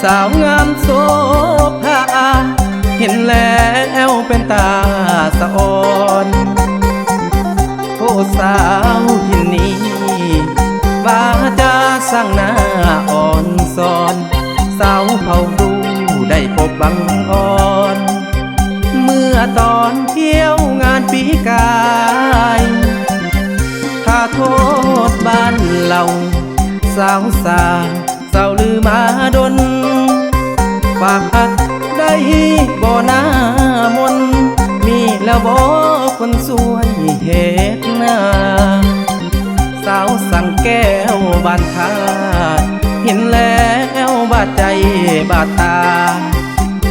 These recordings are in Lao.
ສາວງາມໂສພາ ເຫັນແລ້ວເປັນຕາສະອອນ. ໂອ້ ສາວຖິ່ນນີ້ ວາຈາຊ່າງໜ້າອ່ອນຊອນ, ສາວເຜົ່າລູໄດ້ພົບບັງອອນ ເມື່ອຕອນທ່ຽວງານປີກາຍ. ຖ້າໂທດບ້ານເລົ່າ ສາວສາ ເຈົ້າລືມາດົນ ຝາກຮັກໄດ້ບໍ່ໜ້າມົນ ມີແລ້ວບໍ່ຄົນຊ່ວຍເຮັດນາ. ສາວສັງແກ້ວບ້ານທ່າ ເຫັນແລ້ວບາດໃຈບາດຕາ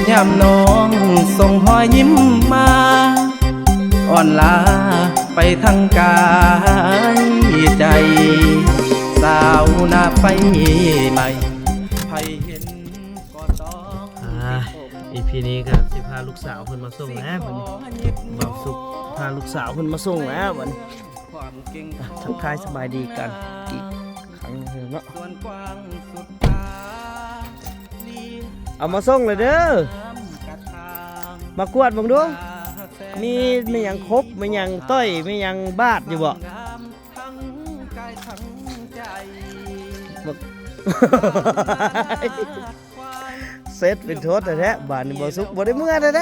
ຍາມນ້ອງສົ່ງຮອຍຍິ້ມມາ ອ່ອນລາໄປທັງກາຍໃຈ ສາວໜ້າໄຟໃໝ່ ໃຜເຫັນກໍຕ້ອງ ອ່າ ອີພີນີ້ກໍຊິພາລູກສາວເພິ່ນມາສົ່ງແລ້ວບັດນີ້ ບ່າວສຸກພາລູກສາວເພິ່ນມາສົ່ງແລ້ວບັດນີ້. ອ່ະ ທັກທາຍສະບາຍດີກັນອີກຄັ້ງໜຶ່ງເນາະ. ເອົາມາສົ່ງເລີຍເດີ ມາກວດເບິ່ງດູ ມີ ມີຫຍັງຄົບ ມີຫຍັງຕ້ອຍ ມີຫຍັງບາດຢູ່ບໍ່? ເສັດເປັນໂທດແທ້ໆ ບາດນີ້ບໍ່ສຸກ ບໍ່ໄດ້ເມືອແທ້ໆ. ໂອ້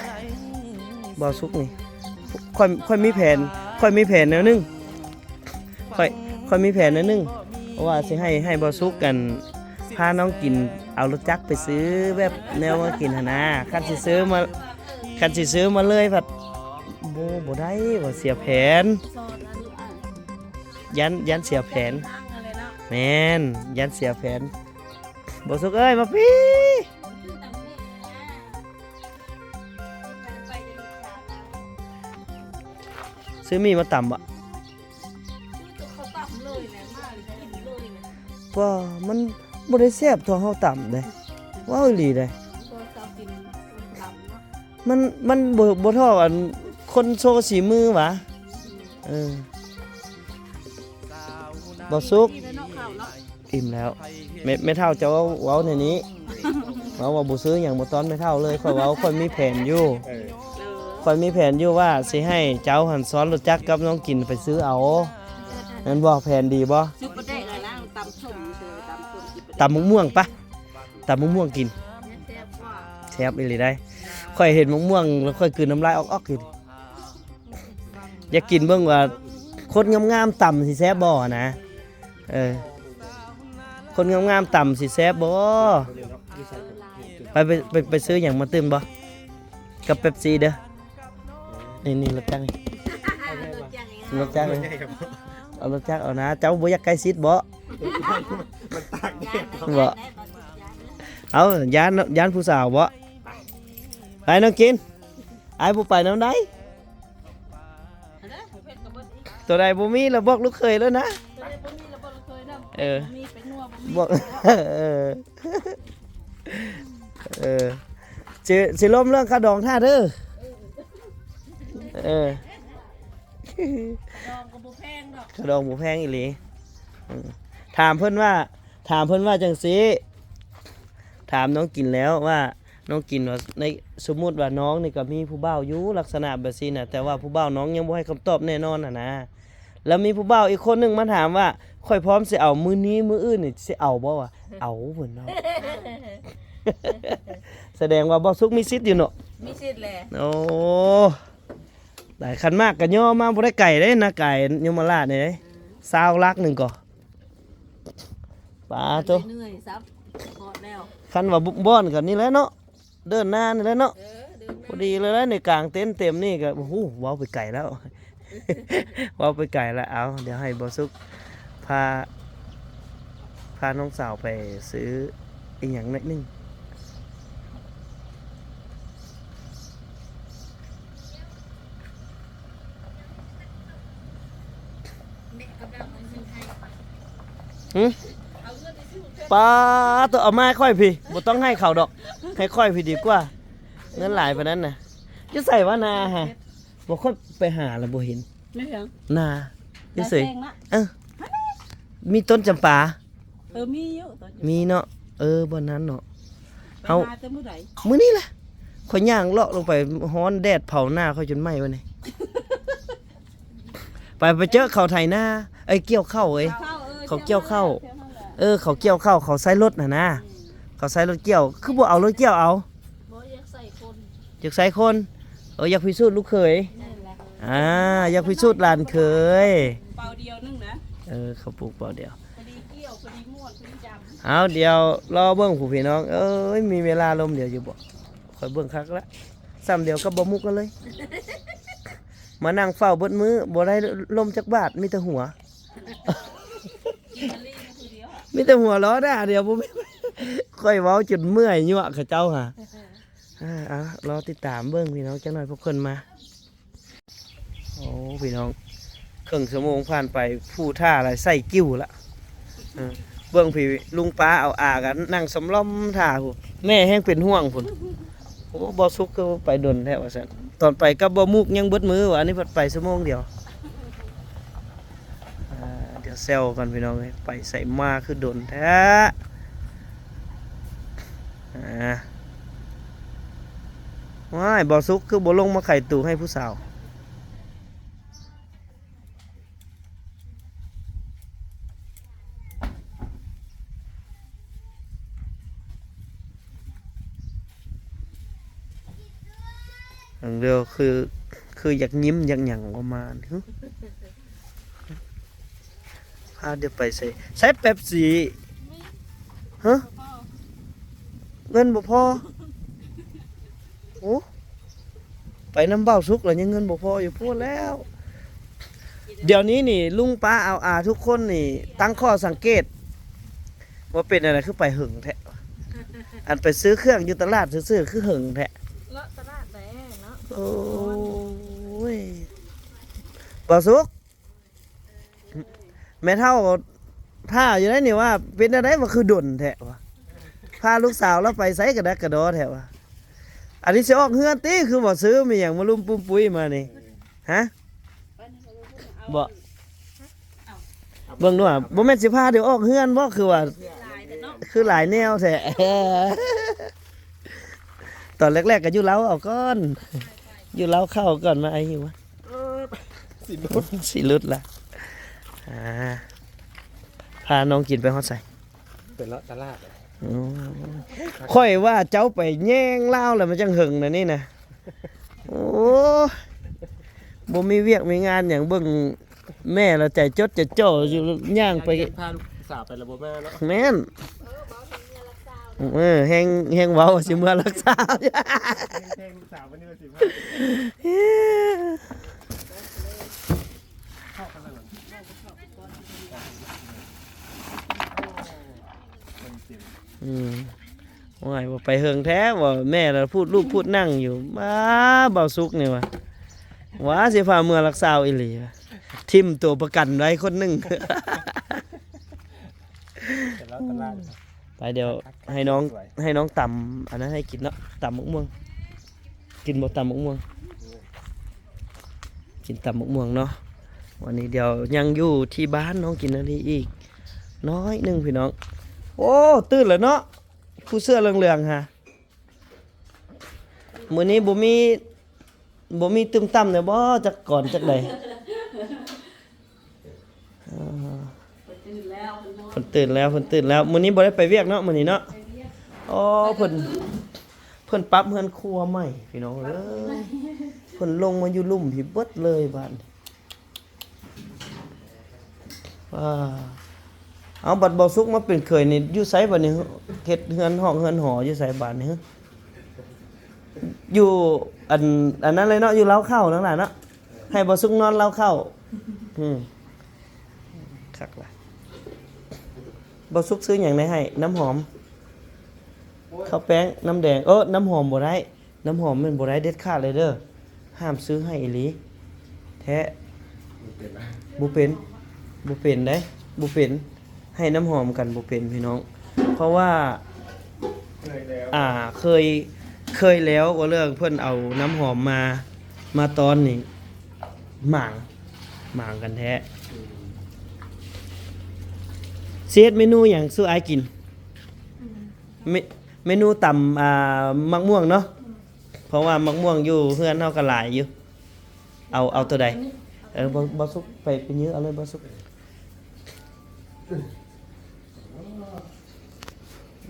ຍ ບໍ່ສຸກນີ້ ຂ້ອຍ ຂ້ອຍມີແຜນ ຂ້ອຍມີແຜນແນວໜຶ່ງ ຂ້ອຍ ຂ້ອຍມີແຜນແນວໜຶ່ງ ເພາະວ່າຊິໃຫ້ ໃຫ້ບໍ່ສຸກ ອັນ ພານ້ອງກິນ ເອົາລົດຈັກໄປຊື້ແບບແນວມາກິນຫັ້ນນາ. ຄັນຊິຊື້ມາ ຄັນຊິຊື້ມາເລີຍພັດ ບໍ່ ບໍ່ໄດ້ ວ່າເສຍແຜນ ຢ້ານ ຢ້ານເສຍແຜນ. ແມ່ນ ຢ້ານເສຍແຜນ. ບໍ່ສຸກເອີຍ ມາພີ້ ຊື້ໝີ່ມາຕຳບໍ? ບໍ່ ມັນບໍ່ໄດ້ແຊບເທົ່າເຮົາຕຳເດ້ ເວົ້າອີ່ຫຼີເດ້. ມັນ ມັນບໍ່ ບໍ່ເທົ່າອັນຄົນໂຊສີມືຫວາ. ເອີ ບໍ່ສຸກ ອີ່ມແລ້ວ ແມ່ ແມ່ເຖົ້າເຈົ້າເວົ້າແນວນີ້ ເວົ້າວ່າບໍ່ຊື້ຫຍັງ ບໍ່ຕ້ອນແມ່ເຖົ້າເລີຍ. ຂ້ອຍເວົ້າ ຂ້ອຍມີແຜນຢູ່ ເອີ ຂ້ອຍມີແຜນຢູ່ວ່າຊິໃຫ້ເຈົ້າຫັ້ນຊ້ອນລົດຈັກກັບນ້ອງກິນໄປຊື້ເອົາ ແມ່ນບໍ່? ແຜນດີບໍ່? ຊື້ປາແດກແລ້ວນະ ຕຳສົ້ມຊື່ ຕຳສົ້ມ ຕຳໝາກມ່ວງປະ ຕຳໝາກມ່ວງກິນ ແຊບກວ່າ ແຊບອີ່ຫຼີໄດ໋. ຂ້ອຍເຫັນໝາກມ່ວງແລ້ວຂ້ອຍກືນນ້ຳລາຍອອກໆຢູ່. ຢາກກິນເບິ່ງວ່າຄົນງາມໆຕຳຊິແຊບບໍ່ນະ. ເອີ ຄົນງາມໆຕຳຊິແຊບບໍ່? ໄປ ໄປ ໄປ ໄປຊື້ຫຍັງມາຕື່ມບໍ່? ກັບເປັບຊີເດີ. ນີ້ ນີ້ລົດຈັກນີ້ ລົດຈັກນີ້ ເອົາລົດຈັກເອົານະ. ເຈົ້າບໍ່ຢາກໃກ້ຊິດບໍ່? ບໍ່ ເອົາ ຢ້ານ ຢ້ານຜູ້ສາວບໍ່? ໄປນ້ອງກິນ ອ້າຍບໍ່ໄປນຳໃດ. ໂຕໃດບໍ່ມີລະບອກລູກເຂີຍແລ້ວນະ. ເອີ ບອກ ເອີ ເອີ ຊິ ຊິລົມເລື່ອງຄ່າດອງຖ້າເດີ. ເອີ ຄ່າດອງກໍບໍ່ແພງດອກ ຄ່າດອງບໍ່ແພງອີ່ຫຼີ. ເອີ ຖາມເພິ່ນວ່າ ຖາມເພິ່ນວ່າຈັ່ງຊີ້ ຖາມນ້ອງກິນແລ້ວວ່າ ນ້ອງກິນວ່າ ໃນ ສົມມຸດວ່ານ້ອງນີ້ກໍມີຜູ້ບ່າວຢູ່ລັກສະນະແບບຊີ້ນະ ແຕ່ວ່າຜູ້ບ່າວນ້ອງຍັງບໍ່ໃຫ້ຄຳຕອບແນ່ນອນຫັ້ນນະ. ແລ້ວມີຜູ້ບ່າວອີກຄົນໜຶ່ງມາຖາມວ່າ ຂ້ອຍພ້ອມຊິເອົາມື້ນີ້ມື້ອື່ນນີ້ຊິເອົາບໍ່ວະ? ເອົາ ເພິ່ນເວົ້າ. ສະແດງວ່າບໍ່ສຸກມີສິດຢູ່ເນາະ ມີສິດແຫຼະ. ໂອ້ ຫຼາຍ ຄັນມາກກໍຍໍມາບໍ່ໄດ້ໄກເດ້ ນາກາຍຍົມມະລາດນີ້ເດ້ ຊາວຫຼັກໜຶ່ງກໍ ປາໂຕ ເມື່ອຍຊ້ຳ ຮອດແລ້ວ. ຄັນວ່າ ບ- ບ່ອນກໍນີ້ແຫຼະເນາະ ເດີນໜ້ານີ້ແຫຼະເນາະ. ເອີ ເດີນໜ້າ ພໍດີເລີຍແຫຼະ ໃນກາງເຕັນເຕັມນີ້ກໍ ໂອ້ໂຫ ເວົ້າໄປໄກແລ້ວ ເວົ້າໄປໄກແລ້ວ. ເອົາ ດຽວໃຫ້ບໍ່ສຸກພາ ພານ້ອງສາວໄປຊື້ອີ່ຫຍັງໜ້ອຍໜຶ່ງ. ຫຶ? ປາໂຕ ເອົາມາໃຫ້ຂ້ອຍພີ້ ບໍ່ຕ້ອງໃຫ້ເຂົາດອກ ໃຫ້ຂ້ອຍພີ້ດີກວ່າ ເງິນຫຼາຍປານນັ້ນນະ. ຢູ່ໃສວະນາຫາ? ບໍ່ ຂ້ອຍໄປຫາແລ້ວບໍ່ເຫັນ. ແມ່ນຫຍັງ? ນາ ຢູ່ເສີຍ ແຕ່ງນະ ເອີ ມີຕົ້ນຈຳປາ ເອີ ມີຢູ່ຕົ້ນຈຳປາ ມີເນາະ ເອີ ບ່ອນນັ້ນເນາະ ໄປ ເຮົາ ຫາແຕ່ມື້ໃດ? ມື້ນີ້ແຫຼະ ຂ້ອຍຍ່າງເລາະລົງໄປ ຮ້ອນແດດເຜົາໜ້າຂ້ອຍຈົນໄໝ້ວະນີ້ ໄປ ໄປເຈີເຂົາໄຖນາ ເອີຍ ກ່ຽວເຂົ້າເອີຍ ເຂົ້າ ເອີ ເຂົາກ່ຽວເຂົ້າ ກ່ຽວເຂົ້າ ເອີ ເຂົາກ່ຽວເຂົ້າ ເຂົາໃຊ້ລົດຫັ້ນນາ ອືມ ເຂົາໃຊ້ລົດກ່ຽວ ຄືບໍ່ເອົາລົດກ່ຽວເອົາ? ບໍ່ ຢາກໃສ່ຄົນ ຢາກໃສ່ຄົນ ເອີ ຢາກພິສູດລູກເຂີຍ ແມ່ນແຫຼະ ອ່າ ຢາກພິສູດຫຼານເຂີຍ ເປົາດຽວໜຶ່ງນະ ເອີ ເຂົາປູກເປົາດຽວ ພໍດີກ່ຽວ ພໍດີມ່ວນ ພໍດີດຳ ເອົາ ດຽວລໍເບິ່ງຜູ້ພີ່ນ້ອງເອີຍ ມີເວລາລົມດຽວຢູ່ບໍ່? ຂ້ອຍເບິ່ງຄັກລະ ສ່ຳດຽວກັບບໍ່ມຸກກັນເລີຍ ມານັ່ງເຝົ້າເບິດມື້ ບໍ່ໄດ້ລົມຈັກບາດ ມີແຕ່ຫົວ ມີແຕ່ຫົວເລາະນະ ດຽວບໍ່ມີ ຂ້ອຍເວົ້າຈົນເມື່ອຍຍົວະເຂົາເຈົ້າຫາ ອ່າ ລໍຕິດຕາມເບິ່ງພີ່ນ້ອງ ຈັກໜ່ອຍພວກເພິ່ນມາ ໂອ້ ພີ່ນ້ອງ ເຄິ່ງຊົ່ວໂມງຜ່ານໄປ ຜູ້ຖ້າລະໃສ່ກິ່ວລະ ເອີ ເບິ່ງພີ້ ລຸງປ້າເອົາອາກັນນັ່ງສຳລ້ອມຖ້າພຸ້ນ ແມ່ແຮ່ງເປັນຫ່ວງພຸ້ນ ໂອ້ ບໍ່ສຸກຄືໄປດົນແທ້ວ່າຊັ້ນ ຕອນໄປກັບບໍ່ມຸກຍັງເບິດມື້ວ່າ ອັນນີ້ພັດໄປຊົ່ວໂມງດຽວ ອ່າ ດຽວແຊວກ່ອນພີ່ນ້ອງເອີຍ ໄປໃສມາຄືດົນແທ້ ອ່າ ວ້າຍ ບໍ່ສຸກຄືບໍ່ລົງມາໄຂຕູໃຫ້ຜູ້ສາວ ເບິ່ງເດີ ຄື ຄືຢາກຍິ້ມຢາກຫຍັງປະມານ ຫຶ ພາດຽວໄປໃສ ໃສເປັບຊີ ຮະ ເງິນບໍ່ພໍ ໂອ້ ໄປນຳບ່າວສຸກແລ້ວຍັງເງິນບໍ່ພໍຢູ່ພຸ້ນແລ້ວ ດຽວນີ້ນີ້ ລຸງປ້າອາວອາທຸກຄົນນີ້ຕັ້ງຂໍ້ສັງເກດວ່າເປັນອັນໃດຄືໄປເຫິງແທ້ ອັນໄປຊື້ເຄື່ອງຢູ່ຕະຫຼາດຊື່ໆ ຄືເຫິງແທ້ ເລາະຕະຫຼາດແດ່ເນາະ ໂອ້ຍ ບ່າວສຸກ ແມ່ເຖົ້າຖ້າຢູ່ໄດ໋ນີ້ວ່າ ເປັນແນວໃດວ່າຄືດົນແທ້ວ່າ ພາລູກສາວລາວໄປໃສກະດັກກະດໍແທ້ວ່າ ອັນນີ້ຊິອອກເຮືອນຕິ ຄືບໍ່ຊື້ມີຫຍັງມາລຸມປຸ້ມປຸ້ຍມານີ້ ຮະ ບໍ່ ເບິ່ງດູຫາ ບໍ່ແມ່ນຊິພາດຽວອອກເຮືອນບໍ່ ຄືວ່າ ຄືຫຼາຍແນວແທ້ ຕອນແລກໆກະຢູ່ເລົາເອົາກ່ອນ ຢູ່ເລົາເຂົ້າກ່ອນ ມາໄອຫິວ ເອີ ຊິຫຼຸດ ຊິຫຼຸດລະ ອ່າ ພານ້ອງກິນໄປຮອດໃສ? ໄປເລາະຕະຫຼາດ ໂອ້ ຂ້ອຍວ່າເຈົ້າໄປແຍ່ງລາວແລ້ວມັນຈັ່ງເຫິງນະນີ້ນະ ໂອ້ ບໍ່ມີວຽກມີງານຫຍັງ ເບິ່ງແມ່ລະໃຈຈົດໃຈຈໍ່ຢູ່ ຍ່າງໄປ ພາລູກສາວໄປລະບໍ່ມາເນາະ ແມ່ນ ເອີ ແຮ່ງ ແຮ່ງເວົ້າຊິເມືອລັກສາວ ແຮ່ງ ແຮ່ງລູກສາວ ວັນນີ້ວ່າຊິມາ ອືມ ໂອ້ຍ ບໍ່ໄປເຫິງແທ້ ວ່າແມ່ລະພູດລູບພູດນັ່ງຢູ່ ບ້າ ບ່າວສຸກນີ້ວ່າ ວ່າຊິພາເມືອລັກສາວອີ່ຫຼີ ຖິ້ມຕົວປະກັນໄວ້ຄົນໜຶ່ງ ໄປ ດຽວໃຫ້ນ້ອງ ໃຫ້ນ້ອງຕຳອັນນັ້ນໃຫ້ກິນເນາະ ຕຳໝາກມ່ວງ ກິນບໍ່ຕຳໝາກມ່ວງ? ກິນຕຳໝາກມ່ວງເນາະ ວັນນີ້ດຽວຍັງຢູ່ທີ່ບ້ານນ້ອງກິນນາລີອີກໜ້ອຍໜຶ່ງພີ່ນ້ອງ ໂອ້ ຕື່ນແລ້ວເນາະ ຜູ້ເສື້ອເຫຼືອງໆຫາ ມື້ນີ້ບໍ່ມີ ບໍ່ມີຕື່ມຕ່ຳແດ່ບໍ່ ຈັກກ່ອນຈັກໃດ ເອີ ເພິ່ນຕື່ນແລ້ວ ເພິ່ນນອນ ເພິ່ນຕື່ນແລ້ວ ເພິ່ນຕື່ນແລ້ວ ມື້ນີ້ບໍ່ໄດ້ໄປວຽກເນາະ ມື້ນີ້ເນາະ ອໍ ເພິ່ນ ເພິ່ນປັບເຮືອນຄົວໃໝ່ພີ່ນ້ອງເອີຍ ເພິ່ນລົງມາຢູ່ລຸ່ມພີ້ເບິດເລີຍບາດນີ້ ອ່າ ເອົາ ບັດບໍ່ສຸກມາເປັນເຂີຍນີ້ຢູ່ໃສບາດນີ້ ເຮັດເຮືອນຮອກເຮືອນຫໍຢູ່ໃສບາດນີ້ ຢູ່ອັນ ອັນນັ້ນເລີຍເນາະ ຢູ່ເລົ້າເຂົ້ານັ້ນລະເນາະ ໃຫ້ບໍ່ສຸກນອນເລົ້າເຂົ້າ ອືມ ຄັກລະ ບໍ່ສຸກຊື້ຫຍັງແດ່ ໃຫ້ນ້ຳຫອມ ເຂົ້າແປ້ງ ນ້ຳແດງ ເອີ ນ້ຳຫອມບໍ່ໄດ້ ນ້ຳຫອມແມ່ນບໍ່ໄດ້ເດັດຂາດເລີຍເດີ ຫ້າມຊື້ໃຫ້ອີ່ຫຼີ ແທ້ ບໍ່ເປັນ ບໍ່ເປັນ ບໍ່ເປັນເດ້ ບໍ່ເປັນ ໃຫ້ນ້ຳຫອມກັນບໍ່ເປັນພີ່ນ້ອງ ເພາະວ່າ ເຄີຍແລ້ວ ອ່າ ເຄີຍ ເຄີຍແລ້ວ ວ່າເລື່ອງເພິ່ນເອົານ້ຳຫອມມາ ມາຕ້ອນນີ້ ໝາງ ໝາງກັນແທ້. ຊິເຮັດເມນູຫຍັງສູ່ອ້າຍກິນ? ເມ ເມນູຕຳ ອ່າ ໝາກມ່ວງເນາະ. ເພາະວ່າໝາກມ່ວງຢູ່ເຮືອນເຮົາກໍຫຼາຍຢູ່. ເອົາ ເອົາໂຕໃດ? ເອີ ບໍ່ ບໍ່ສຸກ ໄປ ໄປຢື້ເອົາເລີຍ ບໍ່ສຸກ.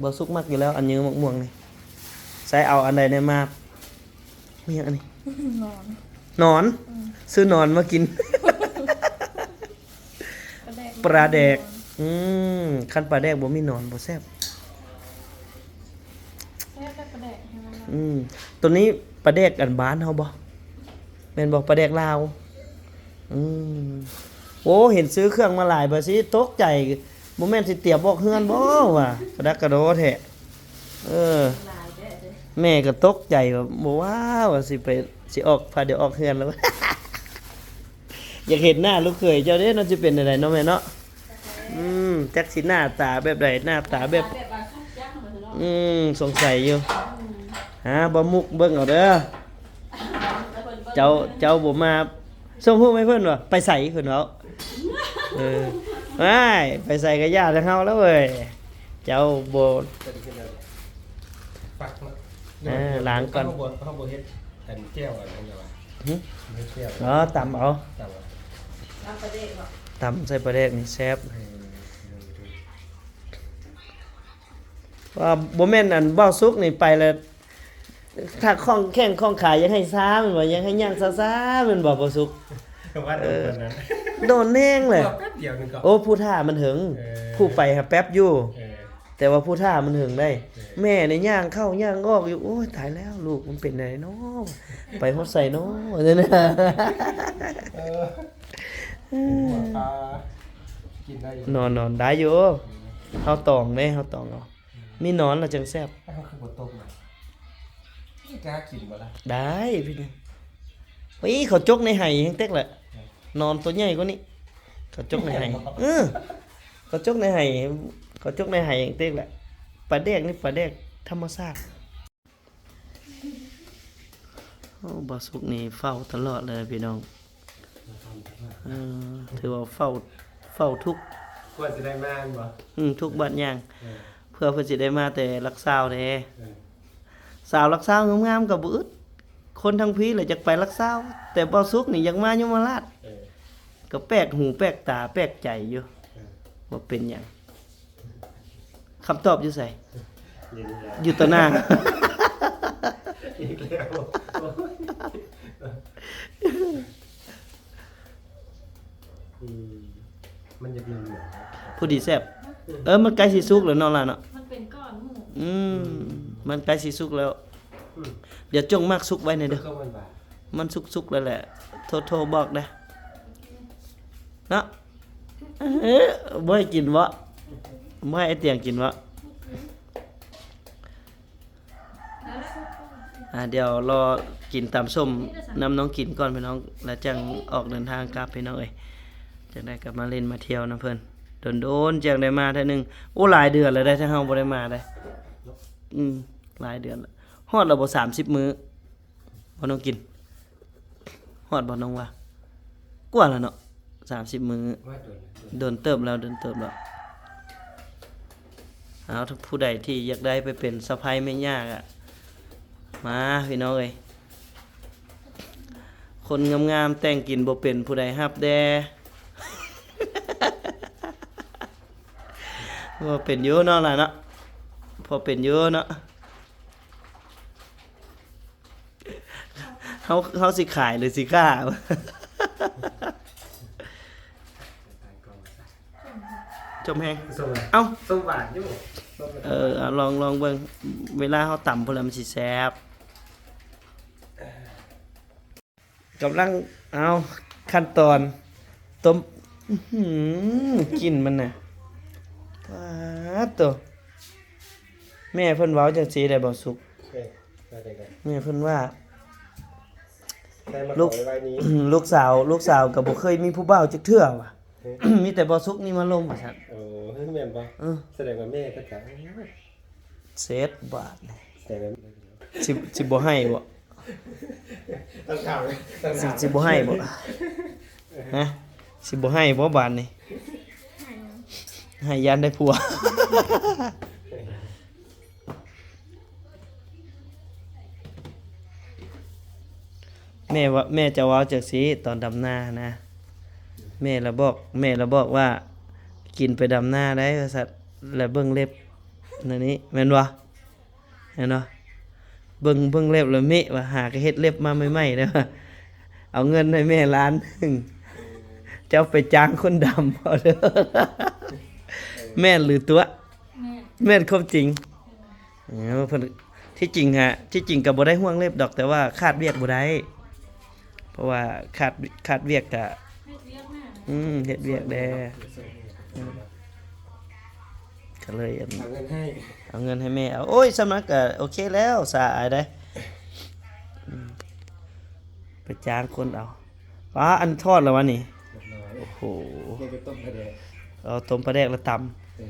ບໍ່ສຸກມັກຢູ່ແລ້ວ ອັນຢື້ໝາກມ່ວງນີ້. ໃສ່ເອົາອັນໃດແດ່ມາ? ມີຫຍັງອັນນີ້? ໜອນ ໜອນ. ອືມ ຊື້ໜອນມາກິນ. ປາແດກ ປາແດກ. ອືມ ຄັນປາແດກບໍ່ມີໜອນບໍ່ແຊບ. ແຊບແຕ່ປາແດກ. ອືມ ໂຕນີ້ປາແດກອັນບ້ານເຮົາບໍ່? ແມ່ນບໍ່? ປາແດກລາວ. ອືມ ໂອ້ ເຫັນຊື້ເຄື່ອງມາຫຼາຍ ບາດຊິຕົກໃຈ ບໍ່ແມ່ນຊິຕຽມອອກເຮືອນບໍ່ວ່າ ກະດັກກະດໍແທ້. ເອີ ແມ່ກໍຕົກໃຈວ່າ ບໍ່ວ່າ ວ່າຊິໄປ ຊິອອກ ພາດຽວອອກເຮືອນແລ້ວ. ຢາກເຫັນໜ້າລູກເຂີຍເຈົ້າເດ້ເນາະ ຊິເປັນແນວໃດເນາະແມ່ເນາະ. ອືມ ຈັກຊິໜ້າຕາແບບໃດ ໜ້າຕາແບບ ອືມ ສົງໄສຢູ່. ຫາບໍ່ມຸກເບິ່ງເອົາເດີ ເຈົ້າ ເຈົ້າບໍ່ມາ ສົ່ງຮູບໃຫ້ເພິ່ນວ່າ ໄປໃສ ເພິ່ນເວົ້າ. ເອີ ອ້າຍ ໄປໃສກໍຢ່າແຕ່ເຮົາແລ້ວເວີຍ ເຈົ້າບໍ່ ເອີ ລ້າງກ່ອນ. ເຮົາບໍ່ ເຮົາບໍ່ເຮັດອັນແຈ່ວອັນນັ້ນຫວາ? ຫຶ? ເຮັດແຈ່ວ ອໍ ຕຳເອົາ ຕຳເອົາ ຕຳປາແດກເນາະ ຕຳໃສ່ປາແດກນີ້ແຊບ. ອືມ ວ່າບໍ່ແມ່ນອັນເວົ້າສຸກນີ້ໄປແລ້ວ ຖ້າຂ້ອງແຂ້ງຂ້ອງຂາຢາກໃຫ້ຊ້າແມ່ນບໍ່? ຢາກໃຫ້ຍ່າງຊ້າໆແມ່ນບໍ່ ເວົ້າສຸກ? ວ່າໂດນປານນັ້ນ ເອີ ໂດນແຮງແຫຼະ ແປັບດຽວໜຶ່ງກໍ ໂອ້ ຜູ້ຖ້າມັນເຫິງ. ເອີ ຜູ້ໄປຫາແປັບຢູ່ ເອີ ແຕ່ວ່າຜູ້ຖ້າມັນເຫິງໄດ໋. ເອີ ແມ່ນີ້ຍ່າງເຂົ້າຍ່າງອອກຢູ່ ໂອ້ຍ ຕາຍແລ້ວ ລູກມັນເປັນແນວໃດເນາະ ໄປຮອດໃສເນາະ ວ່າຊັ້ນນະ. ເອີ ກິນໄດ້ຢູ່ ນອນ ນອນໄດ້ຢູ່. ເອີ ເຮົາຕອງເດ້ ເຮົາຕອງເອົາ. ມີໜອນລະຈັ່ງແຊບ. ເຮົາຄືບໍ່ຕົກນະ ນີ້ກ້າກິນບໍ່ລະ? ໄດ້ພີ່ນ້ອງ. ເອີຍ ເຂົາຈົກໃນໄຫແຮງເຕັກແຫຼະ. ເອີ ໜອນໂຕໃຫຍ່ກວ່ານີ້ ເຂົາຈົກໃນໄຫ. ເອີ ເຂົາຈົກໃນໄຫ ເຂົາຈົກໃນໄຫແຮງເຕັກແຫຼະ. ປາແດກນີ້ປາແດກທຳມະຊາດ. ໂອ້ ບ່າວສຸກນີ້ເຝົ້າຕະຫຼອດເລີຍພີ່ນ້ອງ. ເອີ ຖືວ່າເຝົ້າ ເຝົ້າທຸກ ກວ່າຊິໄດ້ມາແມ່ນບໍ່? ອືມ ທຸກບາດຍ່າງ. ເອີ ເພື່ອເພິ່ນຊິໄດ້ມາແຕ່ຫຼັກຊາວເດ້. ເອີ ສາວຫຼັກຊາວງາມໆກໍບໍ່ອຶດ ຄົນທາງພີ້ລະຢາກໄປຫຼັກຊາວ ແຕ່ບ່າວສຸກນີ້ຢາກມາຍົມມະລາດ. ເອີ ກໍແປກຫູແປກຕາແປກໃຈຢູ່. ເອີ ວ່າເປັນຫຍັງ? ຄຳຕອບຢູ່ໃສ? ຢູ່ນີ້ແຫຼະ ຢູ່ຕໍ່ໜ້າ ອີກແລ້ວ. ອືມ ມັນຢາກເຫຼືອງໆ ພໍດີແຊບ. ເອີ ມັນໃກ້ຊິສຸກແລ້ວເນາະຫຼານເນາະ ມັນເປັນກ້ອນໝູ່. ອືມ ມັນໃກ້ຊິສຸກແລ້ວ. ອືມ ດຽວຈົ່ງໝາກສຸກໄວ້ແດ່ເດີ ມັນສຸກໆແລ້ວແຫຼະ ໂທ ໂທບອກແດ່ເນາະ. ເອີ ບໍ່ໃຫ້ກິນບໍ່? ບໍ່ໃຫ້ໄອ້ຕຽງກິນບໍ່? ອ່າ ດຽວລໍກິນຕຳສົ້ມນຳນ້ອງກິນກ່ອນພີ່ນ້ອງ ແລ້ວຈັ່ງອອກເດີນທາງກັບພີ່ນ້ອງເອີຍ. ຈັ່ງໃດກໍມາຫຼິ້ນມາທ່ຽວນຳເພິ່ນ ດົນໆຈັ່ງໄດ້ມາເທື່ອໜຶ່ງ. ໂອ້ ຫຼາຍເດືອນແລ້ວເດ້ ທາງເຮົາບໍ່ໄດ້ມາເດ້. ອືມ ຫຼາຍເດືອນແລ້ວ. ຮອດແລ້ວບໍ່ ສາມສິບມື້? ບໍ່ນ້ອງກິນ ຮອດບໍ່ນ້ອງວ່າ? ກວ່າແລ້ວເນາະ ສາມສິບມື້. ວ່າໂດນແລ້ວ ໂດນເຕີບແລ້ວ ໂດນເຕີບແລ້ວ. ເອົາ ຜູ້ໃດທີ່ຢາກໄດ້ໄປເປັນສະໃພ້ແມ່ຍ່າກະມາພີ່ນ້ອງເອີຍ. ຄົນງາມໆແຕ່ງກິນບໍ່ເປັນ ຜູ້ໃດຮັບແດ່? ພໍເປັນຢູ່ເນາະຫຼານເນາະ ພໍເປັນຢູ່ເນາະ. ເຮົາ ເຮົາຊິຂາຍຫຼືຊິຂ້າ? ຈົ່ມແຮງ ເອົ້າ ສົ້ມຫວານຢູ່. ເອີ ເອົາ ລອງ ລອງເບິ່ງ ເວລາເຮົາຕຳພຸ້ນລະມັນຊິແຊບ. ກຳລັງ ເອົາ ຂັ້ນຕອນຕົ້ມ. ອືຫື ກິ່ນມັນນະ ປາດໂຕ. ແມ່ເພິ່ນເວົ້າຈັ່ງຊີ້ໄດ໋ ບ່າວສຸກ. ເອີ ວ່າຈັ່ງໃດ? ແມ່ເພິ່ນວ່າ ໃສ່ມາຂໍໄວ້ນີ້ ລູກ ລູກສາວ ລູກສາວກໍບໍ່ເຄີຍມີຜູ້ບ່າວຈັກເທື່ອວ່າ ເອີ ມີແຕ່ບ່າວສຸກນີ້ມາລົມວ່າຊັ້ນ. ໂອ້ ແມ່ນບໍ່? ເອີ ສະແດງວ່າແມ່ເພິ່ນກໍ ເສັດບາດນີ້ ແຕ່ວ່າ ຊິ ຊິບໍ່ໃຫ້ບໍ່? ຕ້ອງຖາມ ຕ້ອງຖາມ ຊິ ຊິບໍ່ໃຫ້ບໍ່? ຮະ? ຊິບໍ່ໃຫ້ບໍ່ບາດນີ້? ໃຫ້ຫຍັງ? ໃຫ້ຢ້ານໄດ້ຜົວ. ແມ່ວ່າ ແມ່ຈະເວົ້າຈັ່ງຊີ້ ຕອນດຳນານະ ແມ່ລະບອກ ແມ່ລະບອກວ່າ ກິນໄປດຳນາໄດ້ວ່າຊັ້ນ ລະເບິ່ງເລັບ ແນວນີ້ແມ່ນບໍ່? ແມ່ນບໍ່? ເບິ່ງ ເບິ່ງເລັບລະເມະວ່າ ຫາກະເຮັດເລັບມາໃໝ່ໆເດີ ເອົາເງິນໃຫ້ແມ່ລ້ານໜຶ່ງ ເຈົ້າໄປຈ້າງຄົນດຳເອົາເດີ ແມ່ນຫຼືຕົວະ? ແມ່ນ ແມ່ນຄວາມຈິງ. ເອີ ເພິ່ນ ທີ່ຈິງຫະ ທີ່ຈິງກະບໍ່ໄດ້ຫ່ວງເລັບດອກ ແຕ່ວ່າຂາດວຽກບໍ່ໄດ້ ເພາະວ່າຂາດ ຂາດວຽກກະ ເຮັດວຽກນະ ອືມ ເຮັດວຽກແດ່ ເອີ ກະເລີຍອັນ ເອົາເງິນໃຫ້ ເອົາເງິນໃຫ້ແມ່ເອົາ. ໂອ້ຍ ສ່ຳນັ້ນກະໂອເຄແລ້ວ ສາອາຍເດ້ ອືມ ໄປຈ້າງຄົນເອົາ. ປ້າ ອັນທອດແລ້ວວະນີ້? ຮຽບຮ້ອຍ ໂອ້ໂຫ ຍັງຈະຕົ້ມປາແດກ ເອົາຕົ້ມປາແດກແລ້ວຕຳ ເອີ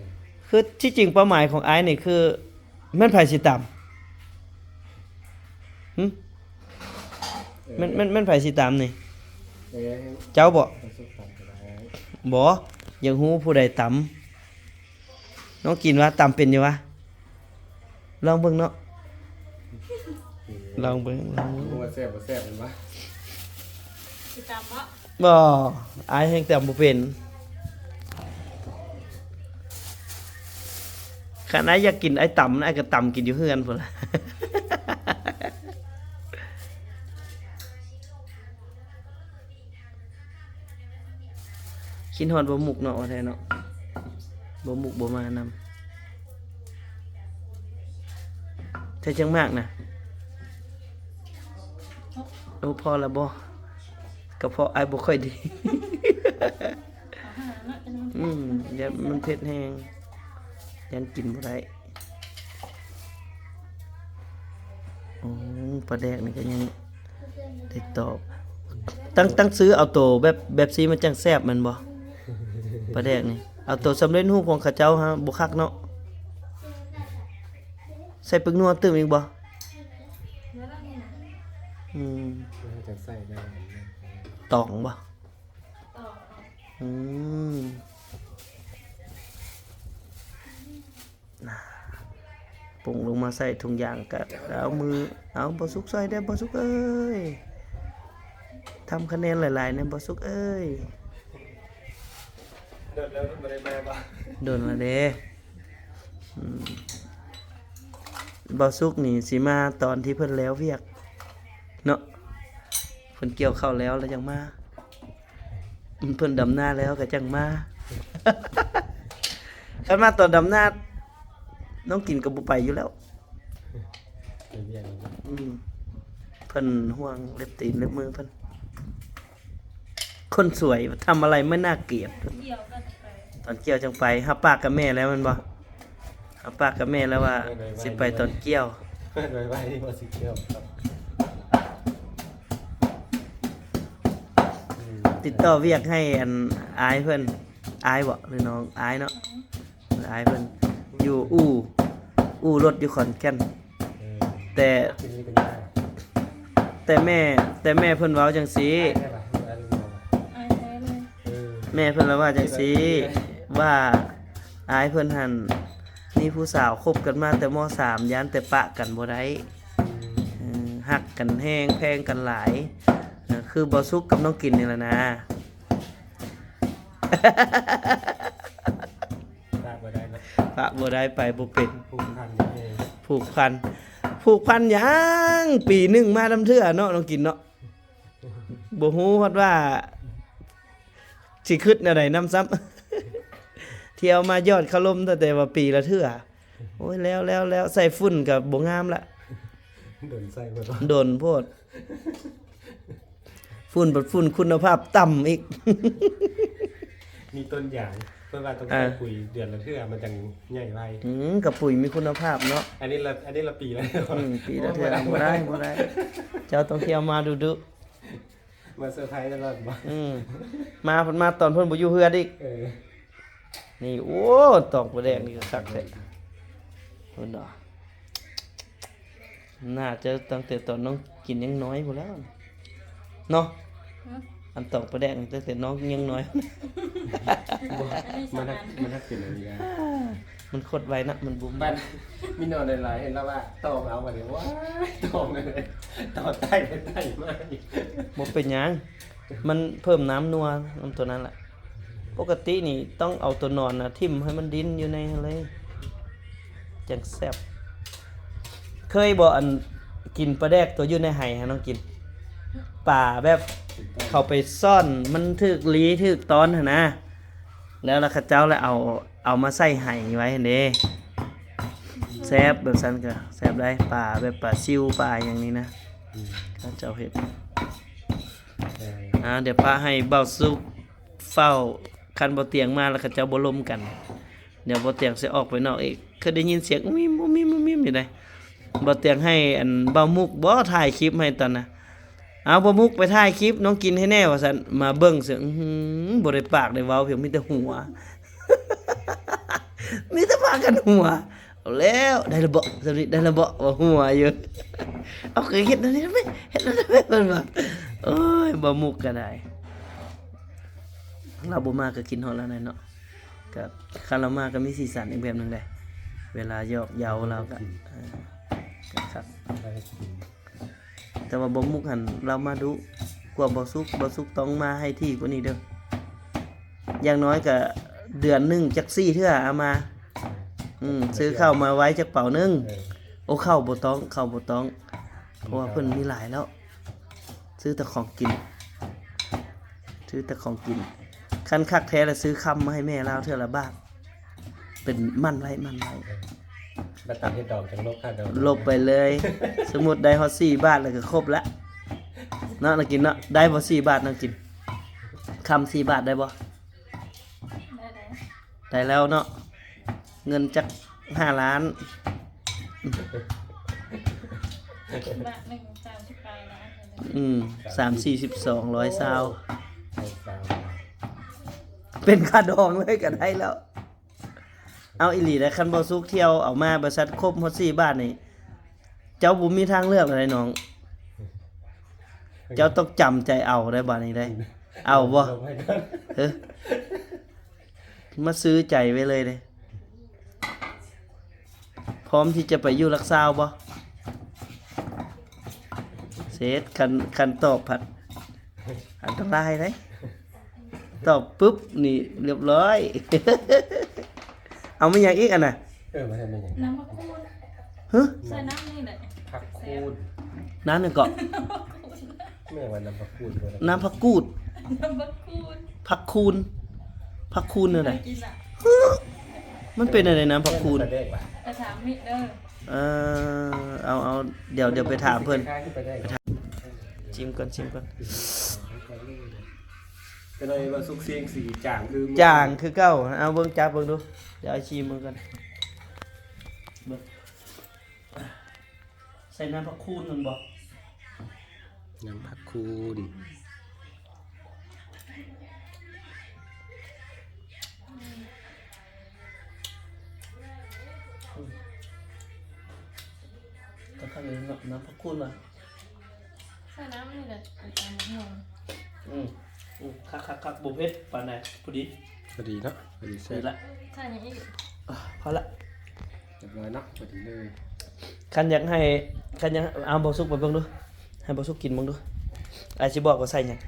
ຄືທີ່ຈິງເປົ້າໝາຍຂອງອ້າຍນີ້ຄື ແມ່ນໃຜຊິຕຳ? ຫື? ເອີ ແມ່ນ ແມ່ນ ແມ່ນໃຜຊິຕຳນີ້? ເອີ ເຈົ້າບໍ? ບໍ່ ຢາກຮູ້ຜູ້ໃດຕຳ. ນ້ອງກິນວ່າຕຳເປັນຢູ່ຫວາ? ລອງເບິ່ງເນາະ ເອີ ລອງເບິ່ງ ລອງເບິ່ງ ວ່າແຊບບໍ່ແຊບແມ່ນບໍ່? ຊິຕຳບໍ່? ບໍ່ ອ້າຍແຮ່ງຕຳບໍ່ເປັນ. ຄັນອ້າຍຢາກກິນ ອ້າຍຕຳ ອ້າຍກະຕຳກິນຢູ່ເຮືອນພຸ້ນລະ. ຄິດຮອດບໍ່ມຸກເນາະ ວ່າແທ້ເນາະ ບໍ່ມຸກບໍ່ມານຳ. ໃສ່ຈັກໝາກນະ? ໂອ້ ພໍລະບໍ່? ກະເພາະອ້າຍບໍ່ຄ່ອຍດີ. ອືມ ຢ້ານມັນເຜັດແຮງ ຢ້ານກິນບໍ່ໄດ້. ໂອ້ ປາແດກນີ້ກະຍັງໄດ້ຕອກ ຕັ້ງ ຕັ້ງຊື່ເອົາໂຕແບບ ແບບຊີ້ມັນຈັ່ງແຊບແມ່ນບໍ່? ປາແດກນີ້ ເອົາໂຕສຳເລັດຮູບຂອງເຂົາເຈົ້າຫາບໍ່ຄັກເນາະ. ໃສ່ປຶກນົວຕື່ມອີກບໍ່? ອືມ ຈັ່ງໃສ່ໄດ້ ຕອງບໍ່? ອືມ ປຸງລົງມາໃສ່ຖົງຢາງກະເອົາມື ເອົາ ບໍ່ສຸກຊ່ອຍແດ່ ບໍ່ສຸກເອີຍ ທຳຄະແນນຫຼາຍໆແດ່ ບໍ່ສຸກເອີຍ. ດົນແລ້ວບໍ່ໄດ້ມາບໍ່? ດົນລະເດ້. ອືມ ບ່າວສຸກນີ້ຊິມາຕອນທີ່ເພິ່ນແລ້ວວຽກເນາະ ເພິ່ນກ່ຽວເຂົ້າແລ້ວ ແລ້ວຈັ່ງມາ ເພິ່ນດຳນາແລ້ວກະຈັ່ງມາ. ຄັນມາຕອນດຳນາ ນ້ອງກິນກະບໍ່ໄປຢູ່ແລ້ວ. ໄປວຽກແລ້ວເນາະ ອືມ ເພິ່ນຫ່ວງເລັບຕີນເລັບມືເພິ່ນ. ຄົນສວຍ ທຳອະໄລເມື່ອໜ້າກຽດ. ຕອນກ່ຽວຈັ່ງໄປ ຮັບປາກກັບແມ່ແລ້ວແມ່ນບໍ່? ຮັບປາກກັບແມ່ແລ້ວວ່າ ຊິໄປຕອນກ່ຽວ. ໄວໆ ວ່າຊິກ່ຽວ. ອືມ ຕິດຕໍ່ວຽກໃຫ້ອັນ ອ້າຍເພິ່ນ ອ້າຍບໍ ຫຼືນ້ອງ? ອ້າຍເນາະ. ອ້າຍເພິ່ນຢູ່ອູ່ ອູ່ລົດຢູ່ຂອນແກ່ນ. ເອີ ແຕ່ ແຕ່ແມ່ ແຕ່ແມ່ເພິ່ນເວົ້າຈັ່ງຊີ້ ແມ່ເພິ່ນລະວ່າຈັ່ງຊີ້ ວ່າອ້າຍເພິ່ນຫັ້ນມີຜູ້ສາວຄົບກັນມາແຕ່ ມໍສາມ ຢ້ານແຕ່ປະກັນບໍ່ໄດ້. ເອີ ຮັກກັນແຮງ ແພງກັນຫຼາຍ ຄືບ່າວສຸກກັບນ້ອງກິນນີ້ລະນາ. ປະບໍ່ໄດ້ເນາະ ປະບໍ່ໄດ້ ໄປບໍ່ເປັນ. ຜູກພັນ ຜູກພັນ ຜູກພັນຫຍັງ? ປີໜຶ່ງມານຳເທື່ອເນາະ ນ້ອງກິນເນາະ. ບໍ່ຮູ້ຮອດວ່າຊິຄຶດແນວໃດນຳຊ້ຳ. ທ່ຽວມາຢອດຄາລົມຕັ້ງແຕ່ວ່າປີລະເທື່ອ. ໂອ້ຍ ແລ້ວ ແລ້ວ ແລ້ວ ໃສ່ຝຸ່ນກະບໍ່ງາມລະ. ດົນໃສ່ເບິດ ດົນໂພດ. ຝຸ່ນ ຝຸ່ນຄຸນນະພາບຕ່ຳອີກ. ມີຕົ້ນຢາງ ເພິ່ນວ່າຕ້ອງໃສ່ ອ່າ ປຸ໋ຍເດືອນລະເທື່ອ ມັນຈັ່ງໃຫຍ່ໄວ. ອືມ ກະປຸ໋ຍມີຄຸນນະພາບເນາະ. ອັນນີ້ລະ ອັນນີ້ລະປີລະ ອືມ ປີລະເທື່ອ ບໍ່ໄດ້ ບໍ່ໄດ້ ເຈົ້າຕ້ອງທ່ຽວມາດຸໆ. ມາເຊີໄພຕະຫຼອດບໍ? ອືມ ມາເພິ່ນມາຕອນເພິ່ນບໍ່ຢູ່ເຮືອນອີກ. ເອີ ນີ້ ໂອ້ ຕອງປາແດກນີ້ກະຄັກແທ້. ເພິ່ນວ່າ ໜ້າຈະຕັ້ງແຕ່ຕອນນ້ອງກິນຍັງນ້ອຍພຸ້ນແລ້ວເນາະ. ຮະ? ອັນຕອງປາແດກນີ້ຕັ້ງແຕ່ນ້ອງຍັງນ້ອຍ ບໍ່ ມັນຮັກ ມັນຮັກເປັນອັນນີ້ນະ ມັນຄົດໄວນະ ມັນບູມ ບັດມີນ້ອງຫຼາຍໆ ເຫັນລາວວ່າຕອງເອົາ ບັດນີ້ ວ້າຍ ຕອງເລີຍ ຕອງໄຕ້ໄປໄຕ້ມາ ບໍ່ເປັນຫຍັງ ມັນເພີ່ມນ້ຳນົວ ນ້ຳຕົວນັ້ນລະ ປົກກະຕິນີ້ຕ້ອງເອົາຕົວໜອນນະຖິ້ມໃຫ້ມັນດິ້ນຢູ່ໃນຫັ້ນເລີຍ ຈັ່ງແຊບ ເຄີຍບໍ່ ອັນ ກິນປາແດກຕົວຢູ່ໃນໄຫຫັ້ນ ນ້ອງກິນ ປາແບບເຂົາໄປຊ້ອນ ມັນຖືກລີ ຖືກຕອນຫັ້ນນະ ແລ້ວ ແລ້ວເຂົາເຈົ້າລະເອົາ ເອົາມາໃສ່ໄຫໄວ້ຫັ້ນເດ້ ແຊບ ແບບຊັ້ນກະແຊບໄດ໋ ປາແບບປາຊິວ ປາຫຍັງນີ້ນະ ອືມ ເຂົາເຈົ້າເຮັດ ເອີ ອ່າ ດຽວປະໃຫ້ບ່າວສຸກ ເຝົ້າ ຄັນບໍ່ຕຽງມາແລ້ວເຂົາເຈົ້າບໍ່ລົມກັນ ດຽວບໍ່ຕຽງຊິອອກໄປນອກອີກ ຄືໄດ້ຍິນສຽງອຸມອິມ ອຸມອິມ ອຸມອິມຢູ່ໃດ໋ ບໍ່ຕຽງໃຫ້ອັນບ່າວມຸກບໍ່ຖ່າຍຄລິບໃຫ້ຕອນນະ ເອົາ ບ່າວມຸກໄປຖ່າຍຄລິບນ້ອງກິນໃຫ້ແດ່ວ່າຊັ້ນ ມາເບິ່ງຊະ ອືຫື ບໍ່ໄດ້ປາກໄດ້ເວົ້າ ພຽງມີແຕ່ຫົວ ມີແຕ່ພາກັນຫົວ ເອົາແລ້ວ ໄດ້ລະເບາະ ສ່ຳນີ້ໄດ້ລະເບາະ ວ່າຫົວຢູ່ ເອົາ ກໍເຮັດແນວນີ້ໄປ ເຮັດແນວນັ້ນໄປ ເພິ່ນວ່າ ໂອ້ຍ ບ່າວມຸກກໍໄດ້ ລາວບໍ່ມາກໍຄິດຮອດລາວແນ່ເນາະ ກໍຄັນລາວມາກໍມີສີສັນອີກແບບໜຶ່ງເດ້ ເວລາຫຍອກເຍົາລາວກໍ ເອີ ກໍຄັກ ແຕ່ວ່າບ່າວມຸກຫັ້ນລາວມາດຸກວ່າບ່າວສຸກ ບ່າວສຸກຕ້ອງມາໃຫ້ຖີ່ກວ່ານີ້ເດີ້ ຢ່າງໜ້ອຍກໍເດືອນໜຶ່ງຈັກສີ່ເທື່ອ ເອົາມາ ອືມ ຊື້ເຂົ້າມາໄວ້ຈັກເປົາໜຶ່ງ ເອີ ໂອ້ ເຂົ້າບໍ່ຕ້ອງ ເຂົ້າບໍ່ຕ້ອງ ເພາະວ່າເພິ່ນມີຫຼາຍແລ້ວ ຊື້ແຕ່ຂອງກິນ ຊື້ແຕ່ຂອງກິນ ຄັນຄັກແທ້ລະຊື້ຄຳມາໃຫ້ແມ່ລາວເທື່ອລະບາດ ເປັນໝັ້ນໄວ້ ໝັ້ນໄວ້ ແລ້ວຕາມເຮັດດອກຈັ່ງລົບຄ່າດອກ ລົບໄປເລີຍ ສົມມຸດໄດ້ຮອດສີ່ບາດແລ້ວກໍຄົບລະ ເນາະ ນ້ອງກິນເນາະ ໄດ້ບໍ່ສີ່ບາດ ນ້ອງກິນ ຄຳສີ່ບາດໄດ້ບໍ່? ໄດ້ແລ້ວເນາະ ເງິນຈັກຫ້າລ້ານ ບາດໜຶ່ງສາມສິບປາຍລ້ານ ອືມ ສາມສີ່ສິບສອງ ຮ້ອຍຊາວ ເປັນຄ່າດອງເລີຍກໍໄດ້ແລ້ວ ເອົາອີ່ຫຼີໄດ໋ ຄັນບໍ່ສຸກທ່ຽວເອົາມາ ບໍລິສັດຄົບຮອດສີ່ບາດນີ້ ເຈົ້າບໍ່ມີທາງເລືອກແລ້ວໄດ໋ນ້ອງ ເຈົ້າຕ້ອງຈຳໃຈເອົາໄດ໋ ບາດນີ້ໄດ໋ ເອົາບໍ່? ເອີ ມາຊື້ໃຈໄວ້ເລີຍເດ້ ພ້ອມທີ່ຈະໄປຢູ່ຫຼັກຊາວບໍ່? ເສັດ ຄັນ ຄັນຕອບພັດອັນຕະລາຍເດ້ ຕອບປຶບນີ້ລຽບຮ້ອຍ ເອົາມາຫຍັງອີກອັນນະ? ເອີ ມາເຮັດແມ່ນຫຍັງ? ນ້ຳຜັກຄູດ ຮະ? ໃສ່ນ້ຳນີ້ແຫຼະ ຜັກຄູດ ນ້ຳຫຍັງເກາະ? ແມ່ນວ່ານ້ຳຜັກຄູດບໍ່? ນ້ຳຜັກກູດ ນ້ຳຜັກຄູດ ຜັກຄູນ ຜັກຄູນແນວໃດ? ກິນລະ ຮະ? ມັນເປັນແນວໃດນ້ຳຜັກຄູນ? ປາແດກຫວາ? ໄປຖາມມິເດີ ເອີ ເອົາ ເອົາ ດຽວ ດຽວໄປຖາມເພິ່ນ ຊິມກ່ອນ ຊິມກ່ອນ ຈະໄດ້ວ່າສຸກເຊງສີຈາງຄື ຈາງຄືເກົ່າ ເອົາເບິ່ງ ຈັບເບິ່ງດູ ດຽວອ້າຍຊິມເບິ່ງກ່ອນ ເບິ່ງ ໃສ່ນ້ຳຜັກຄູນແມ່ນບໍ່? ນ້ຳຜັກຄູນ ຄັກໆ ເລີຍເນາະ ນ້ຳຜັກຄູນວ່າ ໃສ່ນ້ຳນີ້ແຫຼະ ໄປຕຳບັກຫຸ່ງ ອືມ ອືມ ຄັກໆໆ ບໍ່ເຜັດປານໃດ ພໍດີ ພໍດີເນາະ ພໍດີແຊບ ດີລະ ໃສ່ຫຍັງອີກ? ພໍລະ ຮຽບຮ້ອຍເນາະ ພໍດີເລີຍ ຄັນຢາກໃຫ້ ຄັນຢາກ ເອົາ ບໍ່ສຸກໄປເບິ່ງດູ ໃຫ້ບໍ່ສຸກກິນເບິ່ງດູ ອ້າຍຊິບອກວ່າໃສ່ຫຍັງ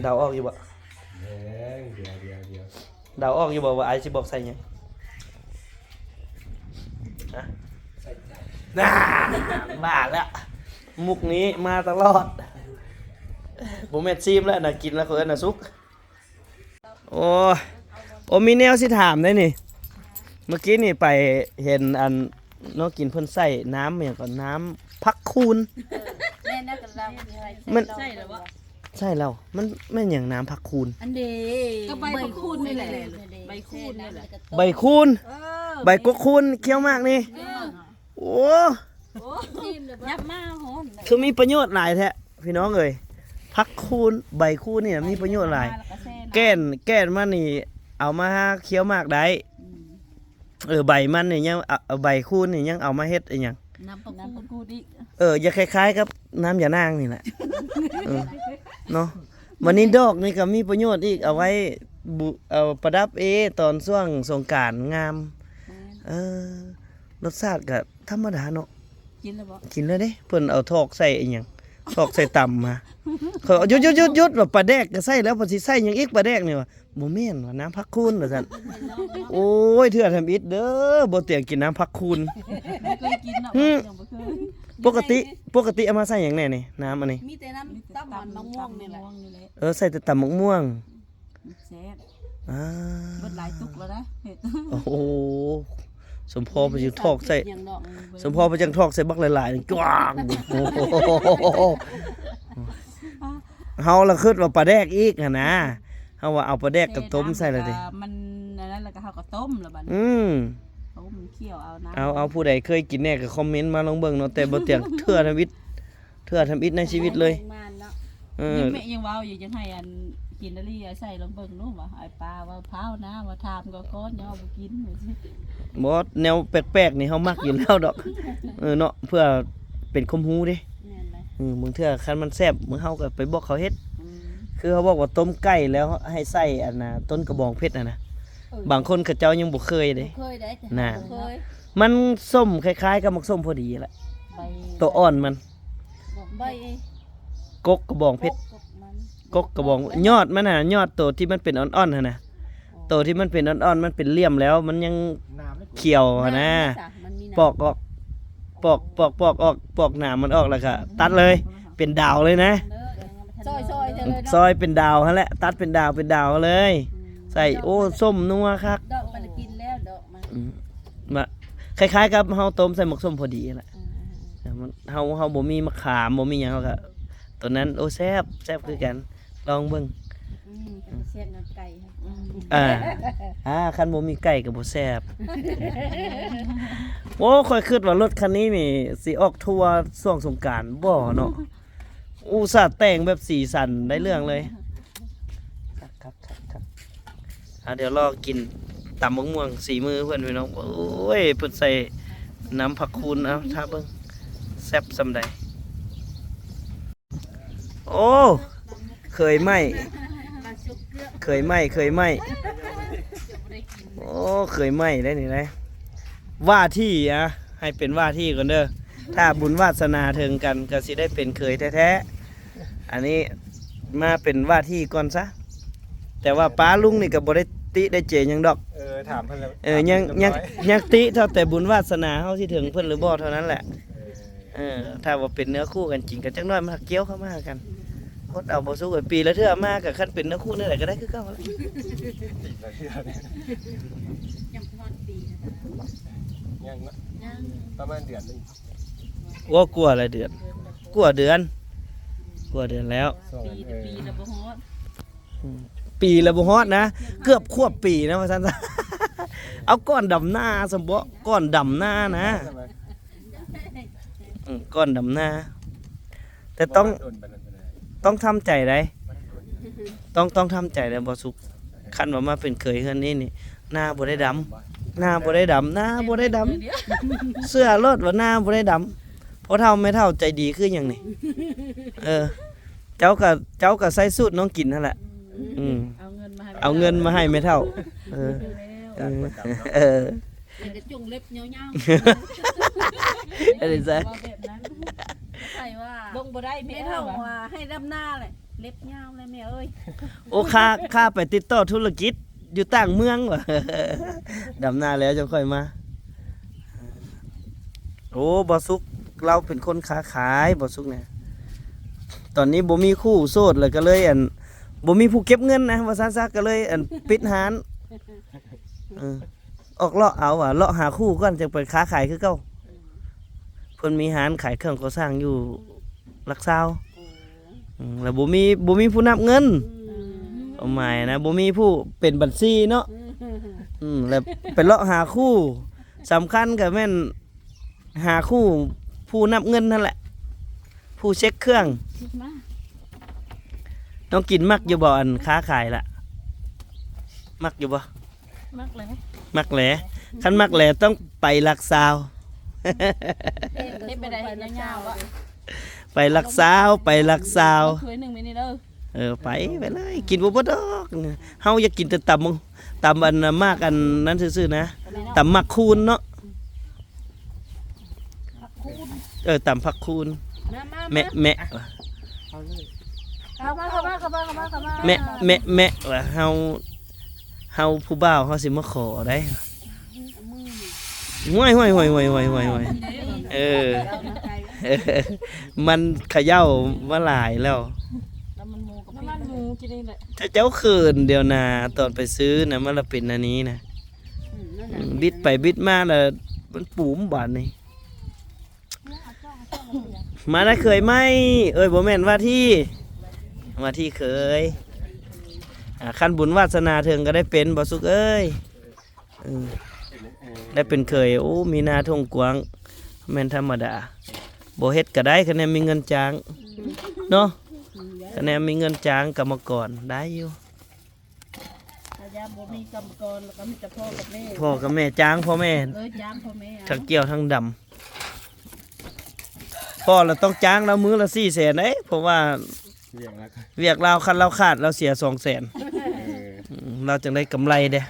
ເດົາອອກຢູ່ບໍ່? ດຽວ ດຽວ ດຽວ ເດົາອອກຢູ່ບໍ່ວ່າອ້າຍຊິບອກໃສ່ຫຍັງ? ຮະ? ໃສ່ໃຈ ນ່າ ວ່າແລ້ວ ມຸກນີ້ມາຕະຫຼອດ ບໍ່ແມ່ນຊີມແລ້ວນະ ກິນແລ້ວເຂົາເອີ້ນວ່າສຸກ ໂອ້ຍ ໂອ້ ມີແນວຊິຖາມໄດ໋ນີ້ ເມື່ອກີ້ນີ້ໄປເຫັນອັນ ນ້ອງກິນເພິ່ນໃສ່ນ້ຳຫຍັງກໍ ນ້ຳຜັກຄູນ ເອີ ແມ່ນແລ້ວກໍລຳ ມັນ ໃສ່ແລ້ວບໍ່? ໃສ່ແລ້ວ ມັນແມ່ນຫຍັງນ້ຳຜັກຄູນ? ອັນເດ ກໍໃບຜັກຄູນນີ້ແຫຼະ ໃບຄູນນີ້ແຫຼະ ໃບຄູນ ເອີ ໃບກົກຄູນ ຂຽວໝາກນີ້ ເອີ ໂອ້ ໂອ້ ຍັບມາຮ້ອນ ຄືມີປະໂຫຍດຫຼາຍແທ້ພີ່ນ້ອງເອີຍ ຜັກຄູນ ໃບຄູນນີ້ນະມີປະໂຫຍດຫຼາຍ ແກ່ນ ແກ່ນມັນນີ້ເອົາມາຫາຂຽວໝາກໄດ້ ອືມ ເອີ ໃບມັນນີ້ຍັງ ເອົາ ເອົາໃບຄູນນີ້ຍັງເອົາມາເຮັດອີ່ຫຍັງ ນ້ຳປາຂູດ ນ້ຳປາຂູດອີກ ເອີ ຢາກຄ້າຍໆກັບນ້ຳຢານາງນີ້ແຫຼະ ເອີ ເນາະ. ບັດນີ້ດອກນີ້ກໍມີປະໂຫຍດອີກ ເອົາໄວ້ບຸ ເອົາປະດັບເອ ຕອນຊ່ວງສົງການງາມ. ແມ່ນ ເອີ ລົດຊາດກໍທຳມະດາເນາະ. ກິນແລ້ວບໍ່? ກິນແລ້ວເດ້ ເພິ່ນເອົາຖອກໃສ່ອີ່ຫຍັງ ຖອກໃສ່ຕຳມາ. ຂ້ອຍວ່າ ຢຸດໆໆ ວ່າປາແດກກໍໃສ່ແລ້ວ ເພິ່ນຊິໃສ່ຫຍັງອີກປາແດກນີ້ວ່າ. ບໍ່ແມ່ນວ່າ ນ້ຳຜັກຄູນວ່າຊັ້ນ. ໂອ້ຍ ເທື່ອທຳອິດເດີ ບໍ່ຕຽງກິນນ້ຳຜັກຄູນ. ບໍ່ເຄີຍກິນເນາະ ຫືມ ຍັງບໍ່ເຄີຍ. ປົກກະຕິ ປົກກະຕິເອົາມາໃສ່ຫຍັງແດ່ນີ້ ນ້ຳອັນນີ້? ມີແຕ່ນ້ຳຕຳໝາກມ່ວງນີ້ແຫຼະ. ເອີ ໃສ່ແຕ່ຕຳໝາກມ່ວງ ແຊບ. ອ່າ ເບິດຫຼາຍຕຸກແລ້ວນະ ເຮັດ. ໂອ້ໂຫ ສົມພໍເພິ່ນຍັງຖອກໃສ່ ມີສານພິດຫຍັງດອກ ສົມພໍເພິ່ນຍັງຖອກໃສ່ບັກຫຼາຍໆ ຈ້ວງ. ເຮົາລະຄິດວ່າປາແດກອີກຫັ້ນນະ ເຮົາວ່າເອົາປາແດກກັບຕົ້ມໃສ່ລະເດ້. ມັນອັນນັ້ນລະກໍ ເຮົາກໍຕົ້ມລະບັດນີ້. ອືມ ຕົ້ມ ຄຽວເອົານະ. ເອົາ ເອົາ ຜູ້ໃດເຄີຍກິນແດ່ກໍຄອມເມັນມາລອງເບິ່ງເນາະ ແຕ່ບໍ່ຕຽງເທື່ອທຳອິດ ເທື່ອທຳອິດໃນຊີວິດເລີຍ. ເອີ ແມ່ຍັງເວົ້າຢູ່ ຢາກໃຫ້ອັນກິນນາລີໃສ່ລອງເບິ່ງດູວ່າ ອ້າຍປ້າວ່າພ້າວນະ ວ່າຖາມກໍກ່ອນ ຍັງວ່າບໍ່ກິນ. ບໍ່ ແນວແປກໆນີ້ເຮົາມັກຢູ່ແລ້ວດອກ. ເອີເນາະ ເພື່ອເປັນຄວາມຮູ້ເດ້. ແມ່ນແຫຼະ. ເອີ ບາງເທື່ອຄັນມັນແຊບ ມື້ເຮົາກໍໄປບອກເຂົາເຮັດ. ອືມ ຄືເຮົາບອກວ່າຕົ້ມໄກ່ແລ້ວໃຫ້ໃສ່ອັນນ່າ ຕົ້ນກະບອງເຜັດຫັ້ນນະ. ເອີ ບາງຄົນເຂົາເຈົ້າຍັງບໍ່ເຄີຍເດ້. ບໍ່ເຄີຍເດ້ ນະ ບໍ່ເຄີຍ. ມັນສົ້ມຄ້າຍໆກັບໝາກສົ້ມພໍດີແຫຼະ ໃບ ໂຕອ່ອນມັນ ໃບ ກົກກະບອງເຜັດ. ກົກ ກົກກະບອງ ຍອດມັນຫັ້ນນະ ຍອດໂຕທີ່ມັນເປັນອ່ອນໆຫັ້ນນະ. ໂຕທີ່ມັນເປັນອ່ອນໆ ມັນເປັນຫຼ່ຽມແລ້ວ ມັນຍັງຂຽວຫັ້ນນະ. ປອກອອກ ປອກ ປອກ ປອກອອກ ປອກໜາມມັນອອກ ແລ້ວກະຕັດເລີຍ ເປັນດາວເລີຍນະ. ຊອຍໆ ເລີຍເນາະ ຊອຍເປັນດາວຫັ້ນແຫຼະ ຕັດເປັນດາວ ເປັນດາວເລີຍ. ອືມ ໃສ່ ໂອ້ ສົ້ມນົວຄັກ. ດອກມັນກິນແລ້ວ ດອກມັນ ອືມ ມາ ຄ້າຍໆກັບເຮົາຕົ້ມໃສ່ໝາກສົ້ມພໍດີແຫຼະ. ອືມ ແຕ່ມັນ ເຮົາ ເຮົາບໍ່ມີມະຂາມ ບໍ່ມີຫຍັງ ເຮົາກໍ ຕົວນັ້ນ ໂອ້ ແຊບ ແຊບຄືກັນ ລອງເບິ່ງ. ອືມ ເປັນຕາແຊບນຳໄກ່. ອືມ ອ່າ ອ່າ ຄັນບໍ່ມີໄກ່ກໍບໍ່ແຊບ. ໂອ້ ຂ້ອຍຄິດວ່າລົດຄັນນີ້ນີ້ຊິອອກທົວຊ່ວງສົງການບໍ່ເນາະ. ອຸດສ່າແຕ່ງແບບສີສັນໄດ້ເລື່ອງເລີຍ. ຄັກໆໆໆ ອ່າ ດຽວລໍກິນຕຳບັກມ່ວງສີມືເພິ່ນ ພີ່ນ້ອງ. ໂອ້ຍ ເພິ່ນໃສ່ນ້ຳຜັກຄູນ ເອົາ ຖ້າເບິ່ງ ແຊບສ່ຳໃດ. ໂອ້ ເຂີຍໃໝ່ ເຂີຍໃໝ່ ເຂີຍໃໝ່. ໂອ້ ເຂີຍໃໝ່ໄດ໋ນີ້ໄດ໋. ວ່າທີ່ ອ່ະ ໃຫ້ເປັນວ່າທີ່ກ່ອນເດີ. ຖ້າບຸນວາດສະໜາເຖິງກັນ ກໍຊິໄດ້ເປັນເຂີຍແທ້ໆ. ອັນນີ້ມາເປັນວ່າທີ່ກ່ອນຊະ. ແຕ່ວ່າປ້າລຸງນີ້ກໍບໍ່ໄດ້ຕິໄດ້ເຈຫຍັງດອກ. ເອີ ຖາມເພິ່ນແລ້ວ. ເອີ ຍັງ ຍັງ ຍັງຕິເທົ່າແຕ່ບຸນວາດສະໜາເຮົາຊິເຖິງເພິ່ນຫຼືບໍ່ເທົ່ານັ້ນແຫຼະ. ເອີ ເອີ ຖ້າວ່າເປັນເນື້ອຄູ່ກັນຈິງ ກໍຈັກໜ້ອຍມັນກະກ່ຽວເຂົ້າມາຫາກັນ. ອົດເອົາບໍ່ສຸກເອີຍ ປີລະເທື່ອມາ ກໍຄັນເປັນເນື້ອຄູ່ແນວໃດກໍໄດ້ຄືເກົ່າແຫຼະ. ປີລະເທື່ອ ຍັງບໍ່ຮອດປີນະ. ຍັງເນາະ ຍັງ ປະມານເດືອນໜຶ່ງ. ໂອ້ ກວ່າລະເດືອນ ກວ່າເດືອນ ກວ່າເດືອນແລ້ວ. ປີ ເອີ ປີລະບໍ່ຮອດ. ອືມ ປີລະບໍ່ຮອດນະ ເກືອບຂວບປີນະ ວ່າຊັ້ນຊະ. ເອົາ ກ່ອນດຳນາຊັ້ນເບາະ ກ່ອນດຳນານະ. ອືມ ກ່ອນດຳນາ ແຕ່ຕ້ອງ ບໍ່ວ່າດົນປານນັ້ນກໍໄດ້ ຕ້ອງທຳໃຈໃດ໋ ຕ້ອງ ຕ້ອງທຳໃຈໃດ໋ ບໍ່ສຸກ. ຄັນວ່າມາເປັນເຂີຍເຮືອນນີ້ນີ້ ໜ້າບໍ່ໄດ້ດຳ ໜ້າບໍ່ໄດ້ດຳ ໜ້າບໍ່ໄດ້ດຳ. ເຊື່ອໂລດວ່າໜ້າບໍ່ໄດ້ດຳ. ພໍ່ເຖົ້າແມ່ເຖົ້າໃຈດີຄືຫຍັງນີ້. ເອີ ເຈົ້າກະ ເຈົ້າກະໃຊ້ສູດນ້ອງກິນຫັ້ນແຫຼະ. ອືມ ເອົາເງິນມາໃຫ້ ເອົາເງິນມາໃຫ້ແມ່ເຖົ້າ. ເອີ ເອີ ເອີ ແລ້ວກໍຈຸ່ງເລັບຍາວໆ ອັນນີ້ຊະ ວ່າແບບນັ້ນ. ໃສ່ວ່າລົງບໍ່ໄດ້ແມ່ ແມ່ເຖົ້າວ່າ ວ່າໃຫ້ດຳນາແຫຼະ ເລັບຍາວແລ້ວແມ່ເອີຍ. ໂອ້ ຂ້າ ຂ້າໄປຕິດຕໍ່ທຸລະກິດຢູ່ຕ່າງເມືອງວ່າ ດຳນາແລ້ວຈັ່ງຄ່ອຍມາ. ໂອ້ ບໍ່ສຸກ ລາວເປັນຄົນຄ້າຂາຍ ບໍ່ສຸກນະ. ຕອນນີ້ບໍ່ມີຄູ່ ໂສດ ແລ້ວກໍເລີຍ ອັນ ບໍ່ມີຜູ້ເກັບເງິນນະ ວ່າຊັ້ນຊະ ກໍເລີຍ ອັນ ປິດຮ້ານ. ເອີ ອອກເລາະເອົາວ່າ ເລາະຫາຄູ່ກ່ອນ ຈັ່ງໄປຄ້າຂາຍຄືເກົ່າ. ເພິ່ນມີຮ້ານຂາຍເຄື່ອງກໍ່ສ້າງຢູ່ຫຼັກຊາວ. ອືມ ແລ້ວບໍ່ມີ ບໍ່ມີຜູ້ນັບເງິນ. ອືມ ຄວາມໝາຍນະ ບໍ່ມີຜູ້ເປັນບັນຊີເນາະ. ອືມ ແລ້ວໄປເລາະຫາຄູ່ ສຳຄັນກໍແມ່ນຫາຄູ່ຜູ້ນັບເງິນຫັ້ນແຫຼະ ຜູ້ເຊັກເຄື່ອງ. ນ້ອງກິນມັກຢູ່ບໍ່ ອັນຄ້າຂາຍລະ ມັກຢູ່ບໍ່? ມັກແຫຼະ ມັກແຫຼະ. ຄັນມັກແຫຼະຕ້ອງໄປຫຼັກຊາວ. ເຮັດໄປໄດ້ ເຮັດຍາວໆ ບໍ່? ໄປລັກສາວ ໄປລັກສາວ ຖ້ວຍໜຶ່ງໄວ້ນີ້ເດີ. ເອີ ໄປ ໄປເລີຍ ກິນບໍ່ເບິດດອກ. ເຮົາຢາກກິນແຕ່ຕຳ ຕຳອັນໝາກອັນນັ້ນຊື່ໆນະ ຕຳໝາກຄູນເນາະ. ເອີ ຕຳຜັກຄູນ. ມາ ມາ ແມະ ມາ ແມະ ເຂົ້າມາ ເຂົ້າມາ ເຂົ້າມາ ເຂົ້າມາ ເຂົ້າມາ ແມະ ແມະ ແມະ ວ່າເຮົາ ເຮົາຜູ້ບ່າວເຮົາຊິມາຂໍໄດ໋. ຫ້ວຍ ຫ້ວຍ ເອີ ມັນເຂົາເຈົ້າມາຫຼາຍແລ້ວ. ນ້ຳມັນໝູ ນ້ຳມັນໝູກິນເອງແຫຼະ. ເຈົ້າ ເຈົ້າເຂີນດຽວນາ ຕອນໄປຊື້ນະ ມັນລະເປັນອັນນີ້ນະ. ອືມ ບິດໄປບິດມາລະມັນປູມບາດນີ້. ມາໄດ້ເຂີຍໃໝ່ ເອີຍ ບໍ່ແມ່ນວ່າທີ່ ວ່າທີ່ເຂີຍ. ອ່າ ຄັນບຸນວາດສະໜາເຖິງກໍໄດ້ເປັນ ບໍ່ສຸກເອີຍ. ເອີ ໄດ້ເປັນເຂີຍ ໂອ້ ມີນາທົ່ງກວ້າງ ແມ່ນທຳມະດາ. ບໍ່ເຮັດກໍໄດ້ ຄະແນນມີເງິນຈ້າງເນາະ ຄະແນນມີເງິນຈ້າງກຳມະກອນໄດ້ຢູ່. ພະຍາມບໍ່ມີກຳມະກອນ ແລ້ວກໍມີແຕ່ພໍ່ກັບແມ່ ພໍ່ກັບແມ່ຈ້າງ ພໍ່ແມ່ ເອີຍ ຈ້າງພໍ່ແມ່ ທັງກ່ຽວທັງດຳ. ພໍ່ລະຕ້ອງຈ້າງລາວມື້ລະສີ່ແສນເດ້ ເພາະວ່າ ວຽກລາວ ວຽກລາວ ຄັນລາວຂາດລາວເສຍສອງແສນ. ເອີ ອືມ ລາວຈັ່ງໄດ້ກຳໄລເດ້.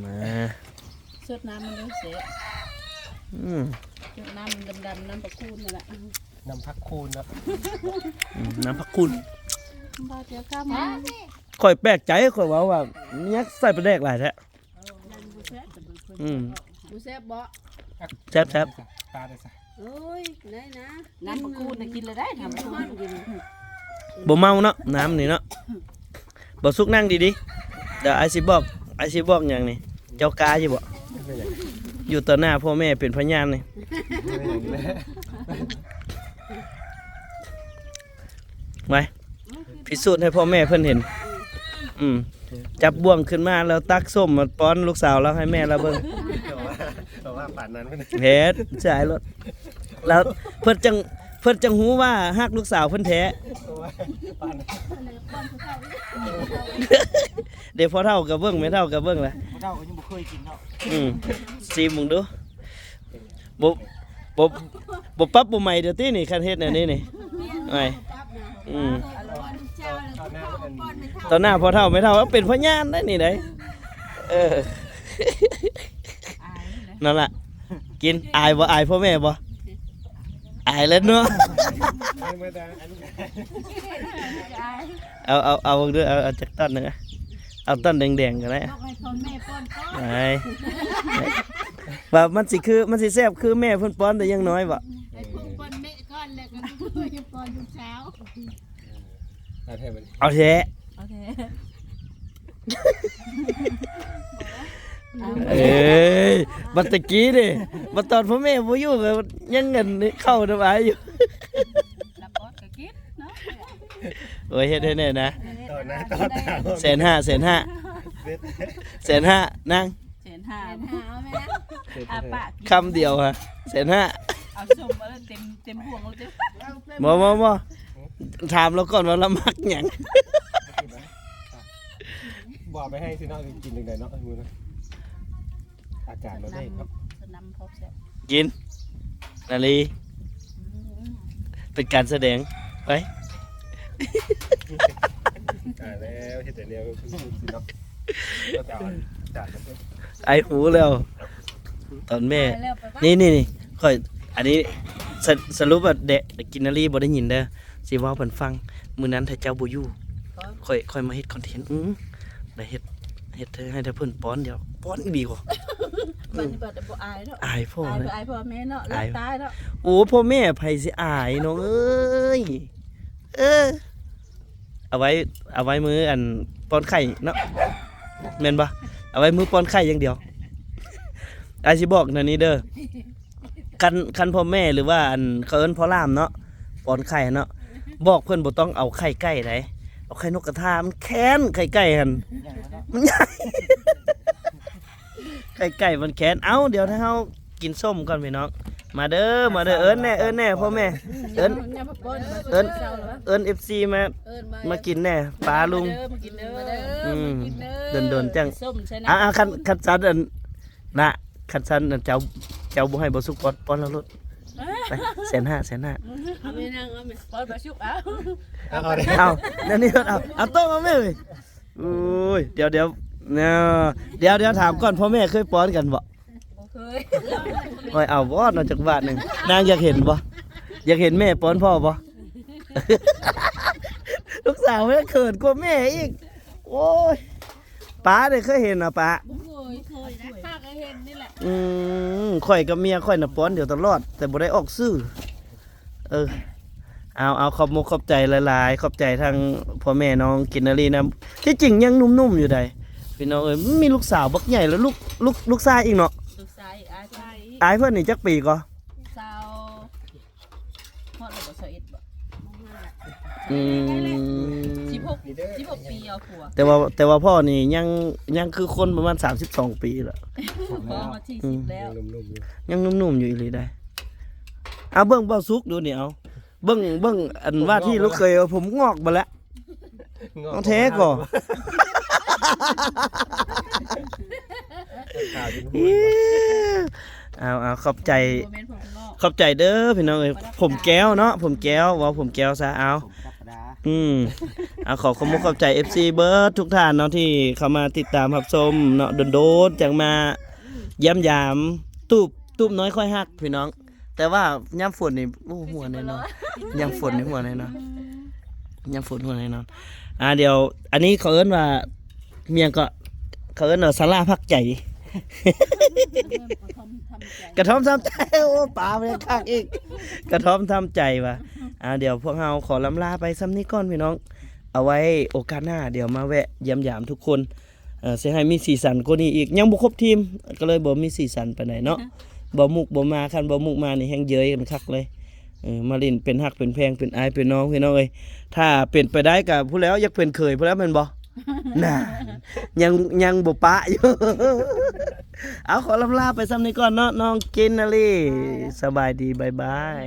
ມາ ສົດນ້ຳມັນເດີ ແຊບ. ອືມ ສົດນ້ຳມັນດຳໆ ນ້ຳຜັກຄູນນັ້ນລະ ນ້ຳຜັກຄູນເນາະ. ອືມ ນ້ຳຜັກຄູນ. ຂ້ອຍແປກໃຈ ຂ້ອຍເວົ້າວ່າ ເມຍໃສ່ປາແດກຫຼາຍແທ້. ອືມ ບໍ່ແຊບບໍ່? ແຊບໆ. ຕາໄດ້ຊະ. ໂອ້ຍ ໄດ້ນະ ນ້ຳບັກຂູດນະກິນແລ້ວໄດ້ ນ້ຳບັກຂູດ ບໍ່ເມົາເນາະ ນ້ຳນີ້ເນາະ. ບໍ່ສຸກນັ່ງດີໆ ດຽວອ້າຍຊິບອກ ອ້າຍຊິບອກຫຍັງນີ້ ເຈົ້າກ້າຢູ່ບໍ່? ຢູ່ຕໍ່ໜ້າພໍ່ແມ່ເປັນພະຍານນີ້. ໄວ້ ພິສູດໃຫ້ພໍ່ແມ່ເພິ່ນເຫັນ. ອືມ ຈັບບ່ວງຂຶ້ນມາແລ້ວຕັກສົ້ມມາປ້ອນລູກສາວລາວໃຫ້ແມ່ລາວເບິ່ງ. ເພາະວ່າປານນັ້ນ ເຮັດສາຍໂລດ ແລ້ວເພິ່ນຈັ່ງ ເພິ່ນຈັ່ງຮູ້ວ່າຮັກລູກສາວເພິ່ນແທ້. ເດ້ ພໍ່ເຖົ້າກໍເບິ່ງ ແມ່ເຖົ້າກໍເບິ່ງລະ ພໍ່ເຖົ້າກໍຍັງບໍ່ເຄີຍກິນເນາະ. ອືມ ຊີມເບິ່ງດູ. ບໍ່ ບໍ່ ບໍ່ປັບບໍ່ໃໝ່ດຽວຕິນີ້ ຄັນເຮັດແນວນີ້ນີ້. ອາຍ ອືມ ຕໍ່ໜ້າພໍ່ເຖົ້າແມ່ເຖົ້າເປັນພະຍານໄດ໋ນີ້ໄດ໋. ເອີ ນັ້ນລະ ກິນ. ອາຍບໍ່? ອາຍພໍ່ແມ່ບໍ່? ອາຍແລ້ວເນາະ. ເອົາ ເອົາ ເອົາເບິ່ງເດີ ເອົາ ເອົາຈັກຕ້ອນໜຶ່ງອະ ເອົາຕ້ອນແດງໆກໍໄດ້. ບອກໃຫ້ພໍ່ແມ່ປ້ອນກ່ອນ ວ່າມັນຊິຄື ມັນຊິແຊບຄືແມ່ເພິ່ນປ້ອນແຕ່ຍັງນ້ອຍບໍ່? ໃຫ້ເພິ່ນປ້ອນແມ່ກ່ອນ ແລ້ວກໍຄ່ອຍປ້ອນລູກສາວ. ເອົາແທ້ ເອົາແທ້ ເອົາແທ້. ເອີຍ ບັດຕະກີ້ນີ້ ບັດຕອນພໍ່ແມ່ບໍ່ຢູ່ກໍຍັງເງິນເຂົ້ານຳອາຍຢູ່. ລຳອອດກໍກິນເນາະ. ໂອ້ຍ ເຮັດໃຫ້ແດ່ນະ ຕໍ່ໜ້າຕໍ່ຕາ. ແສນຫ້າ ແສນຫ້າ ແສນຫ້ານາງ ແສນຫ້າ ແສນຫ້າ ເອົາແມ່ ອາປາກກິນ ຄຳດຽວຫະ ແສນຫ້າ. ເອົາສົ້ມມາເລີຍ ເຕັມ ເຕັມພວງເລີຍ. ບໍ່ ບໍ່ ບໍ່ ຖາມລາວກ່ອນວ່າລາວມັກຫຍັງ. ບໍ່ເອົາໄປໃຫ້ຊິເນາະ ກິນຈັ່ງໃດເນາະມື້ນັ້ນ. ອາຈານມາເດ້ເນາະ ສະໜຳພອບແຊບ ກິນນາລີ. ອືມ ເປັນການສະແດງໄປ. ຕາຍແລ້ວ ເຮັດແນວຄືຊິເນາະ. ອາຍຮູ້ແລ້ວ ຕອນແມ່ ນີ້ໆໆ ຂ້ອຍ ອັນນີ້ ສະ ສະຫຼຸບວ່າແດະ ກິນນາລີບໍ່ໄດ້ຍິນເດີ ຊິເວົ້າເພິ່ນຟັງ. ມື້ນັ້ນຖ້າເຈົ້າບໍ່ຢູ່ ຂ້ອຍ ຂ້ອຍມາເຮັດຄອນເທັນ ອື ໄດ້ເຮັດ ເຮັດໃຫ້ ໃຫ້ແຕ່ເພິ່ນປ້ອນດຽວ ປ້ອນອີ່ຫຼີບໍ່? ບັດນີ້ບັດບໍ່ອາຍເນາະ ອາຍພໍ່ ອາຍ ເນາະ ອາຍພໍ່ແມ່ເນາະ ອາຍ ລັບຕາເນາະ. ໂອ້ ພໍ່ແມ່ໃຜຊິອາຍນ້ອງເອີຍ. ເອີ ເອົາໄວ້ ເອົາໄວ້ມື້ອັນປ້ອນໄຂ່ເນາະ ແມ່ນບໍ່? ເອົາໄວ້ມື້ປ້ອນໄຂ່ຢ່າງດຽວ. ອ້າຍຊິບອກແນວນີ້ເດີ ຄັນ ຄັນພໍ່ແມ່ ຫຼືວ່າອັນ ເຂົາເອີ້ນພໍ່ຫຼາມເນາະ ປ້ອນໄຂ່ເນາະ ບອກເພິ່ນບໍ່ຕ້ອງເອົາໄຂ່ໄກ່ໃດ ເອົາໄຂ່ນົກກະທາ ມັນແຄ້ນໄຂ່ໄກ່ຫັ້ນ ມັນໃຫຍ່ ໄຂ່ໄກ່ມັນແຄ້ນ. ເອົ້າ ດຽວຖ້າເຮົາກິນສົ້ມກ່ອນພີ່ນ້ອງ ມາເດີ ມາເດີ ເອີ້ນແດ່ ເອີ້ນແດ່ພໍ່ແມ່ ເອີ້ນ ເອີ້ນ ເອີ້ນເອັຟຊີມາ ເອີ້ນມາ ມາກິນແດ່ ປາລຸງ ມາເດີ ມາກິນເດີ ອືມ ມາກິນເດີ ດົນໆ ຈັ່ງ ສົ້ມໃສ່ນ້ຳ ອ່າ ຄັນ ຄັນຊັ້ນອັນ ນະ ຄັນຊັ້ນເຈົ້າ ເຈົ້າບໍ່ໃຫ້ບໍ່ສຸກ ປ້ອນ ປ້ອນລາວໂລດ ໄປ ແສນຫ້າ ແສນຫ້າ ເອົາແມ່ນາງ ເອົາແມ່ ປ້ອນບໍ່ສຸກ ເອົາ ເອົາ ເອົາ ແນວນີ້ໂລດ ເອົາ ເອົາໂຕະມາແມ່ເອີຍ. ໂອ້ຍ ດຽວ ດຽວ ດຽວ ດຽວ ຖາມກ່ອນ ພໍ່ແມ່ເຄີຍປ້ອນກັນບໍ່? ບໍ່ເຄີຍ. ໂອ້ຍ ເອົາບໍ່ເນາະ ຈັກບາດໜຶ່ງ ນາງຢາກເຫັນບໍ່? ຢາກເຫັນແມ່ປ້ອນພໍ່ບໍ່? ລູກສາວແມ່ເຂີນກວ່າແມ່ອີກ. ໂອ້ຍ ປ້າເດ້ ເຄີຍເຫັນຫວາປ້າ? ບໍ່ເຄີຍ ບໍ່ເຄີຍນະ ຂ້າກໍເຫັນນີ້ແຫຼະ. ອືມ ຂ້ອຍກັບເມຍຂ້ອຍນະ ປ້ອນດຽວຕະຫຼອດ ແຕ່ບໍ່ໄດ້ອອກຊື່. ເອີ ເອົາ ເອົາ ຂອບມຸກຂອບໃຈຫຼາຍໆ ຂອບໃຈທາງພໍ່ແມ່ນ້ອງກິນນາລີນຳ. ທີ່ຈິງຍັງໜຸ່ມໆຢູ່ໃດ໋ ພີ່ນ້ອງເອີຍ. ມີລູກສາວບັກໃຫຍ່ ແລ້ວລູກ ລູກ ລູກຊາຍອີກເນາະ. ລູກຊາຍ ອ້າຍ ອ້າຍເພິ່ນນີ້ຈັກປີກໍ? ຊາວ ຮອດແລ້ວບໍ່? ຊາວເອັດບໍ່? ອືມ ສິບຫົກ ສິບຫົກປີເອົາຜົວ. ແຕ່ວ່າ ແຕ່ວ່າພໍ່ນີ້ຍັງ ຍັງຄືຄົນປະມານສາມສິບສອງປີລະ. ພໍ່ຮອດສີ່ສິບແລ້ວ ຍັງໜຸ່ມໆຢູ່ ຍັງໜຸ່ມໆຢູ່ອີ່ຫຼີໃດ໋. ເອົາເບິ່ງເບົາສຸກດູນີ້ ເອົາ ເບິ່ງ ເບິ່ງອັນວ່າທີ່ລູກເຂີຍ ຜົມງອກເບິດແລ້ວ. ງອກ ແທ້ກໍ ຂາວຈົນຫຸ້ຍ. ເອົາ ເອົາ ຂອບໃຈ ບໍ່ແມ່ນຜົມງອກ ຂອບໃຈເດີພີ່ນ້ອງເອີຍ. ຜົມແກ້ວເນາະ ຜົມແກ້ວ ເວົ້າຜົມແກ້ວຊະ ເອົາ ຜົມທຳມະດາ. ອືມ ເອົາ ຂໍຂອບມຸກຂອບໃຈເອັຟຊີເບິດທຸກທ່ານເນາະ ທີ່ເຂົ້າມາຕິດຕາມຮັບຊົມເນາະ. ດົນໆຈັ່ງມາຢ້ຽມຢາມ ຕູບ ຕູບນ້ອຍຂ້ອຍຮັກ ພີ່ນ້ອງ. ແຕ່ວ່າຍາມຝົນນີ້ ໂອ້ ຮົ່ວແນ່ນອນ. ຍາມຝົນນີ້ຮົ່ວແນ່ນອນ ຍາມຝົນຮົ່ວແນ່ນອນ. ອ່າ ດຽວ ອັນນີ້ເຂົາເອີ້ນວ່າ ຫຍັງເກາະ ເຂົາເອີ້ນວ່າສາລາພັກໃຈ ກະທ່ອມທຳໃຈ. ໂອ້ ປາແມ່ນຄັກອີກ ກະທ່ອມທຳໃຈວ່າ. ອ່າ ດຽວພວກເຮົາຂໍລ່ຳລາໄປສ່ຳນີ້ກ່ອນພີ່ນ້ອງ ເອົາໄວ້ໂອກາດໜ້າ ດຽວມາແວະຢ້ຽມຢາມທຸກຄົນ. ເອີ ຊິໃຫ້ມີສີສັນກວ່ານີ້ອີກ ຍັງບໍ່ຄົບທີມ ກໍເລີຍບໍ່ມີສີສັນປານໃດເນາະ. ບໍ່ມຸກບໍ່ມາ ຄັນບໍ່ມຸກມານີ້ແຮ່ງເຍີ້ຍກັນຄັກເລີຍ. ເອີ ມາຫຼິ້ນເປັນຮັກເປັນແພງ ເປັນອ້າຍເປັນນ້ອງ ພີ່ນ້ອງເອີຍ. ຖ້າເປັນໄປໄດ້ກໍພຸ້ນແຫຼ້ວ ຢາກເປັນເຂີຍພຸ້ນແຫຼ້ວ ແມ່ນບໍ່? ນາ ຍັງ ຍັງບໍ່ປະຢູ່. ເອົາ ຂໍລ່ຳລາໄປສ່ຳນີ້ກ່ອນເນາະ ນ້ອງກິນນາລີ. ສະບາຍດີ ບາຍບາຍ.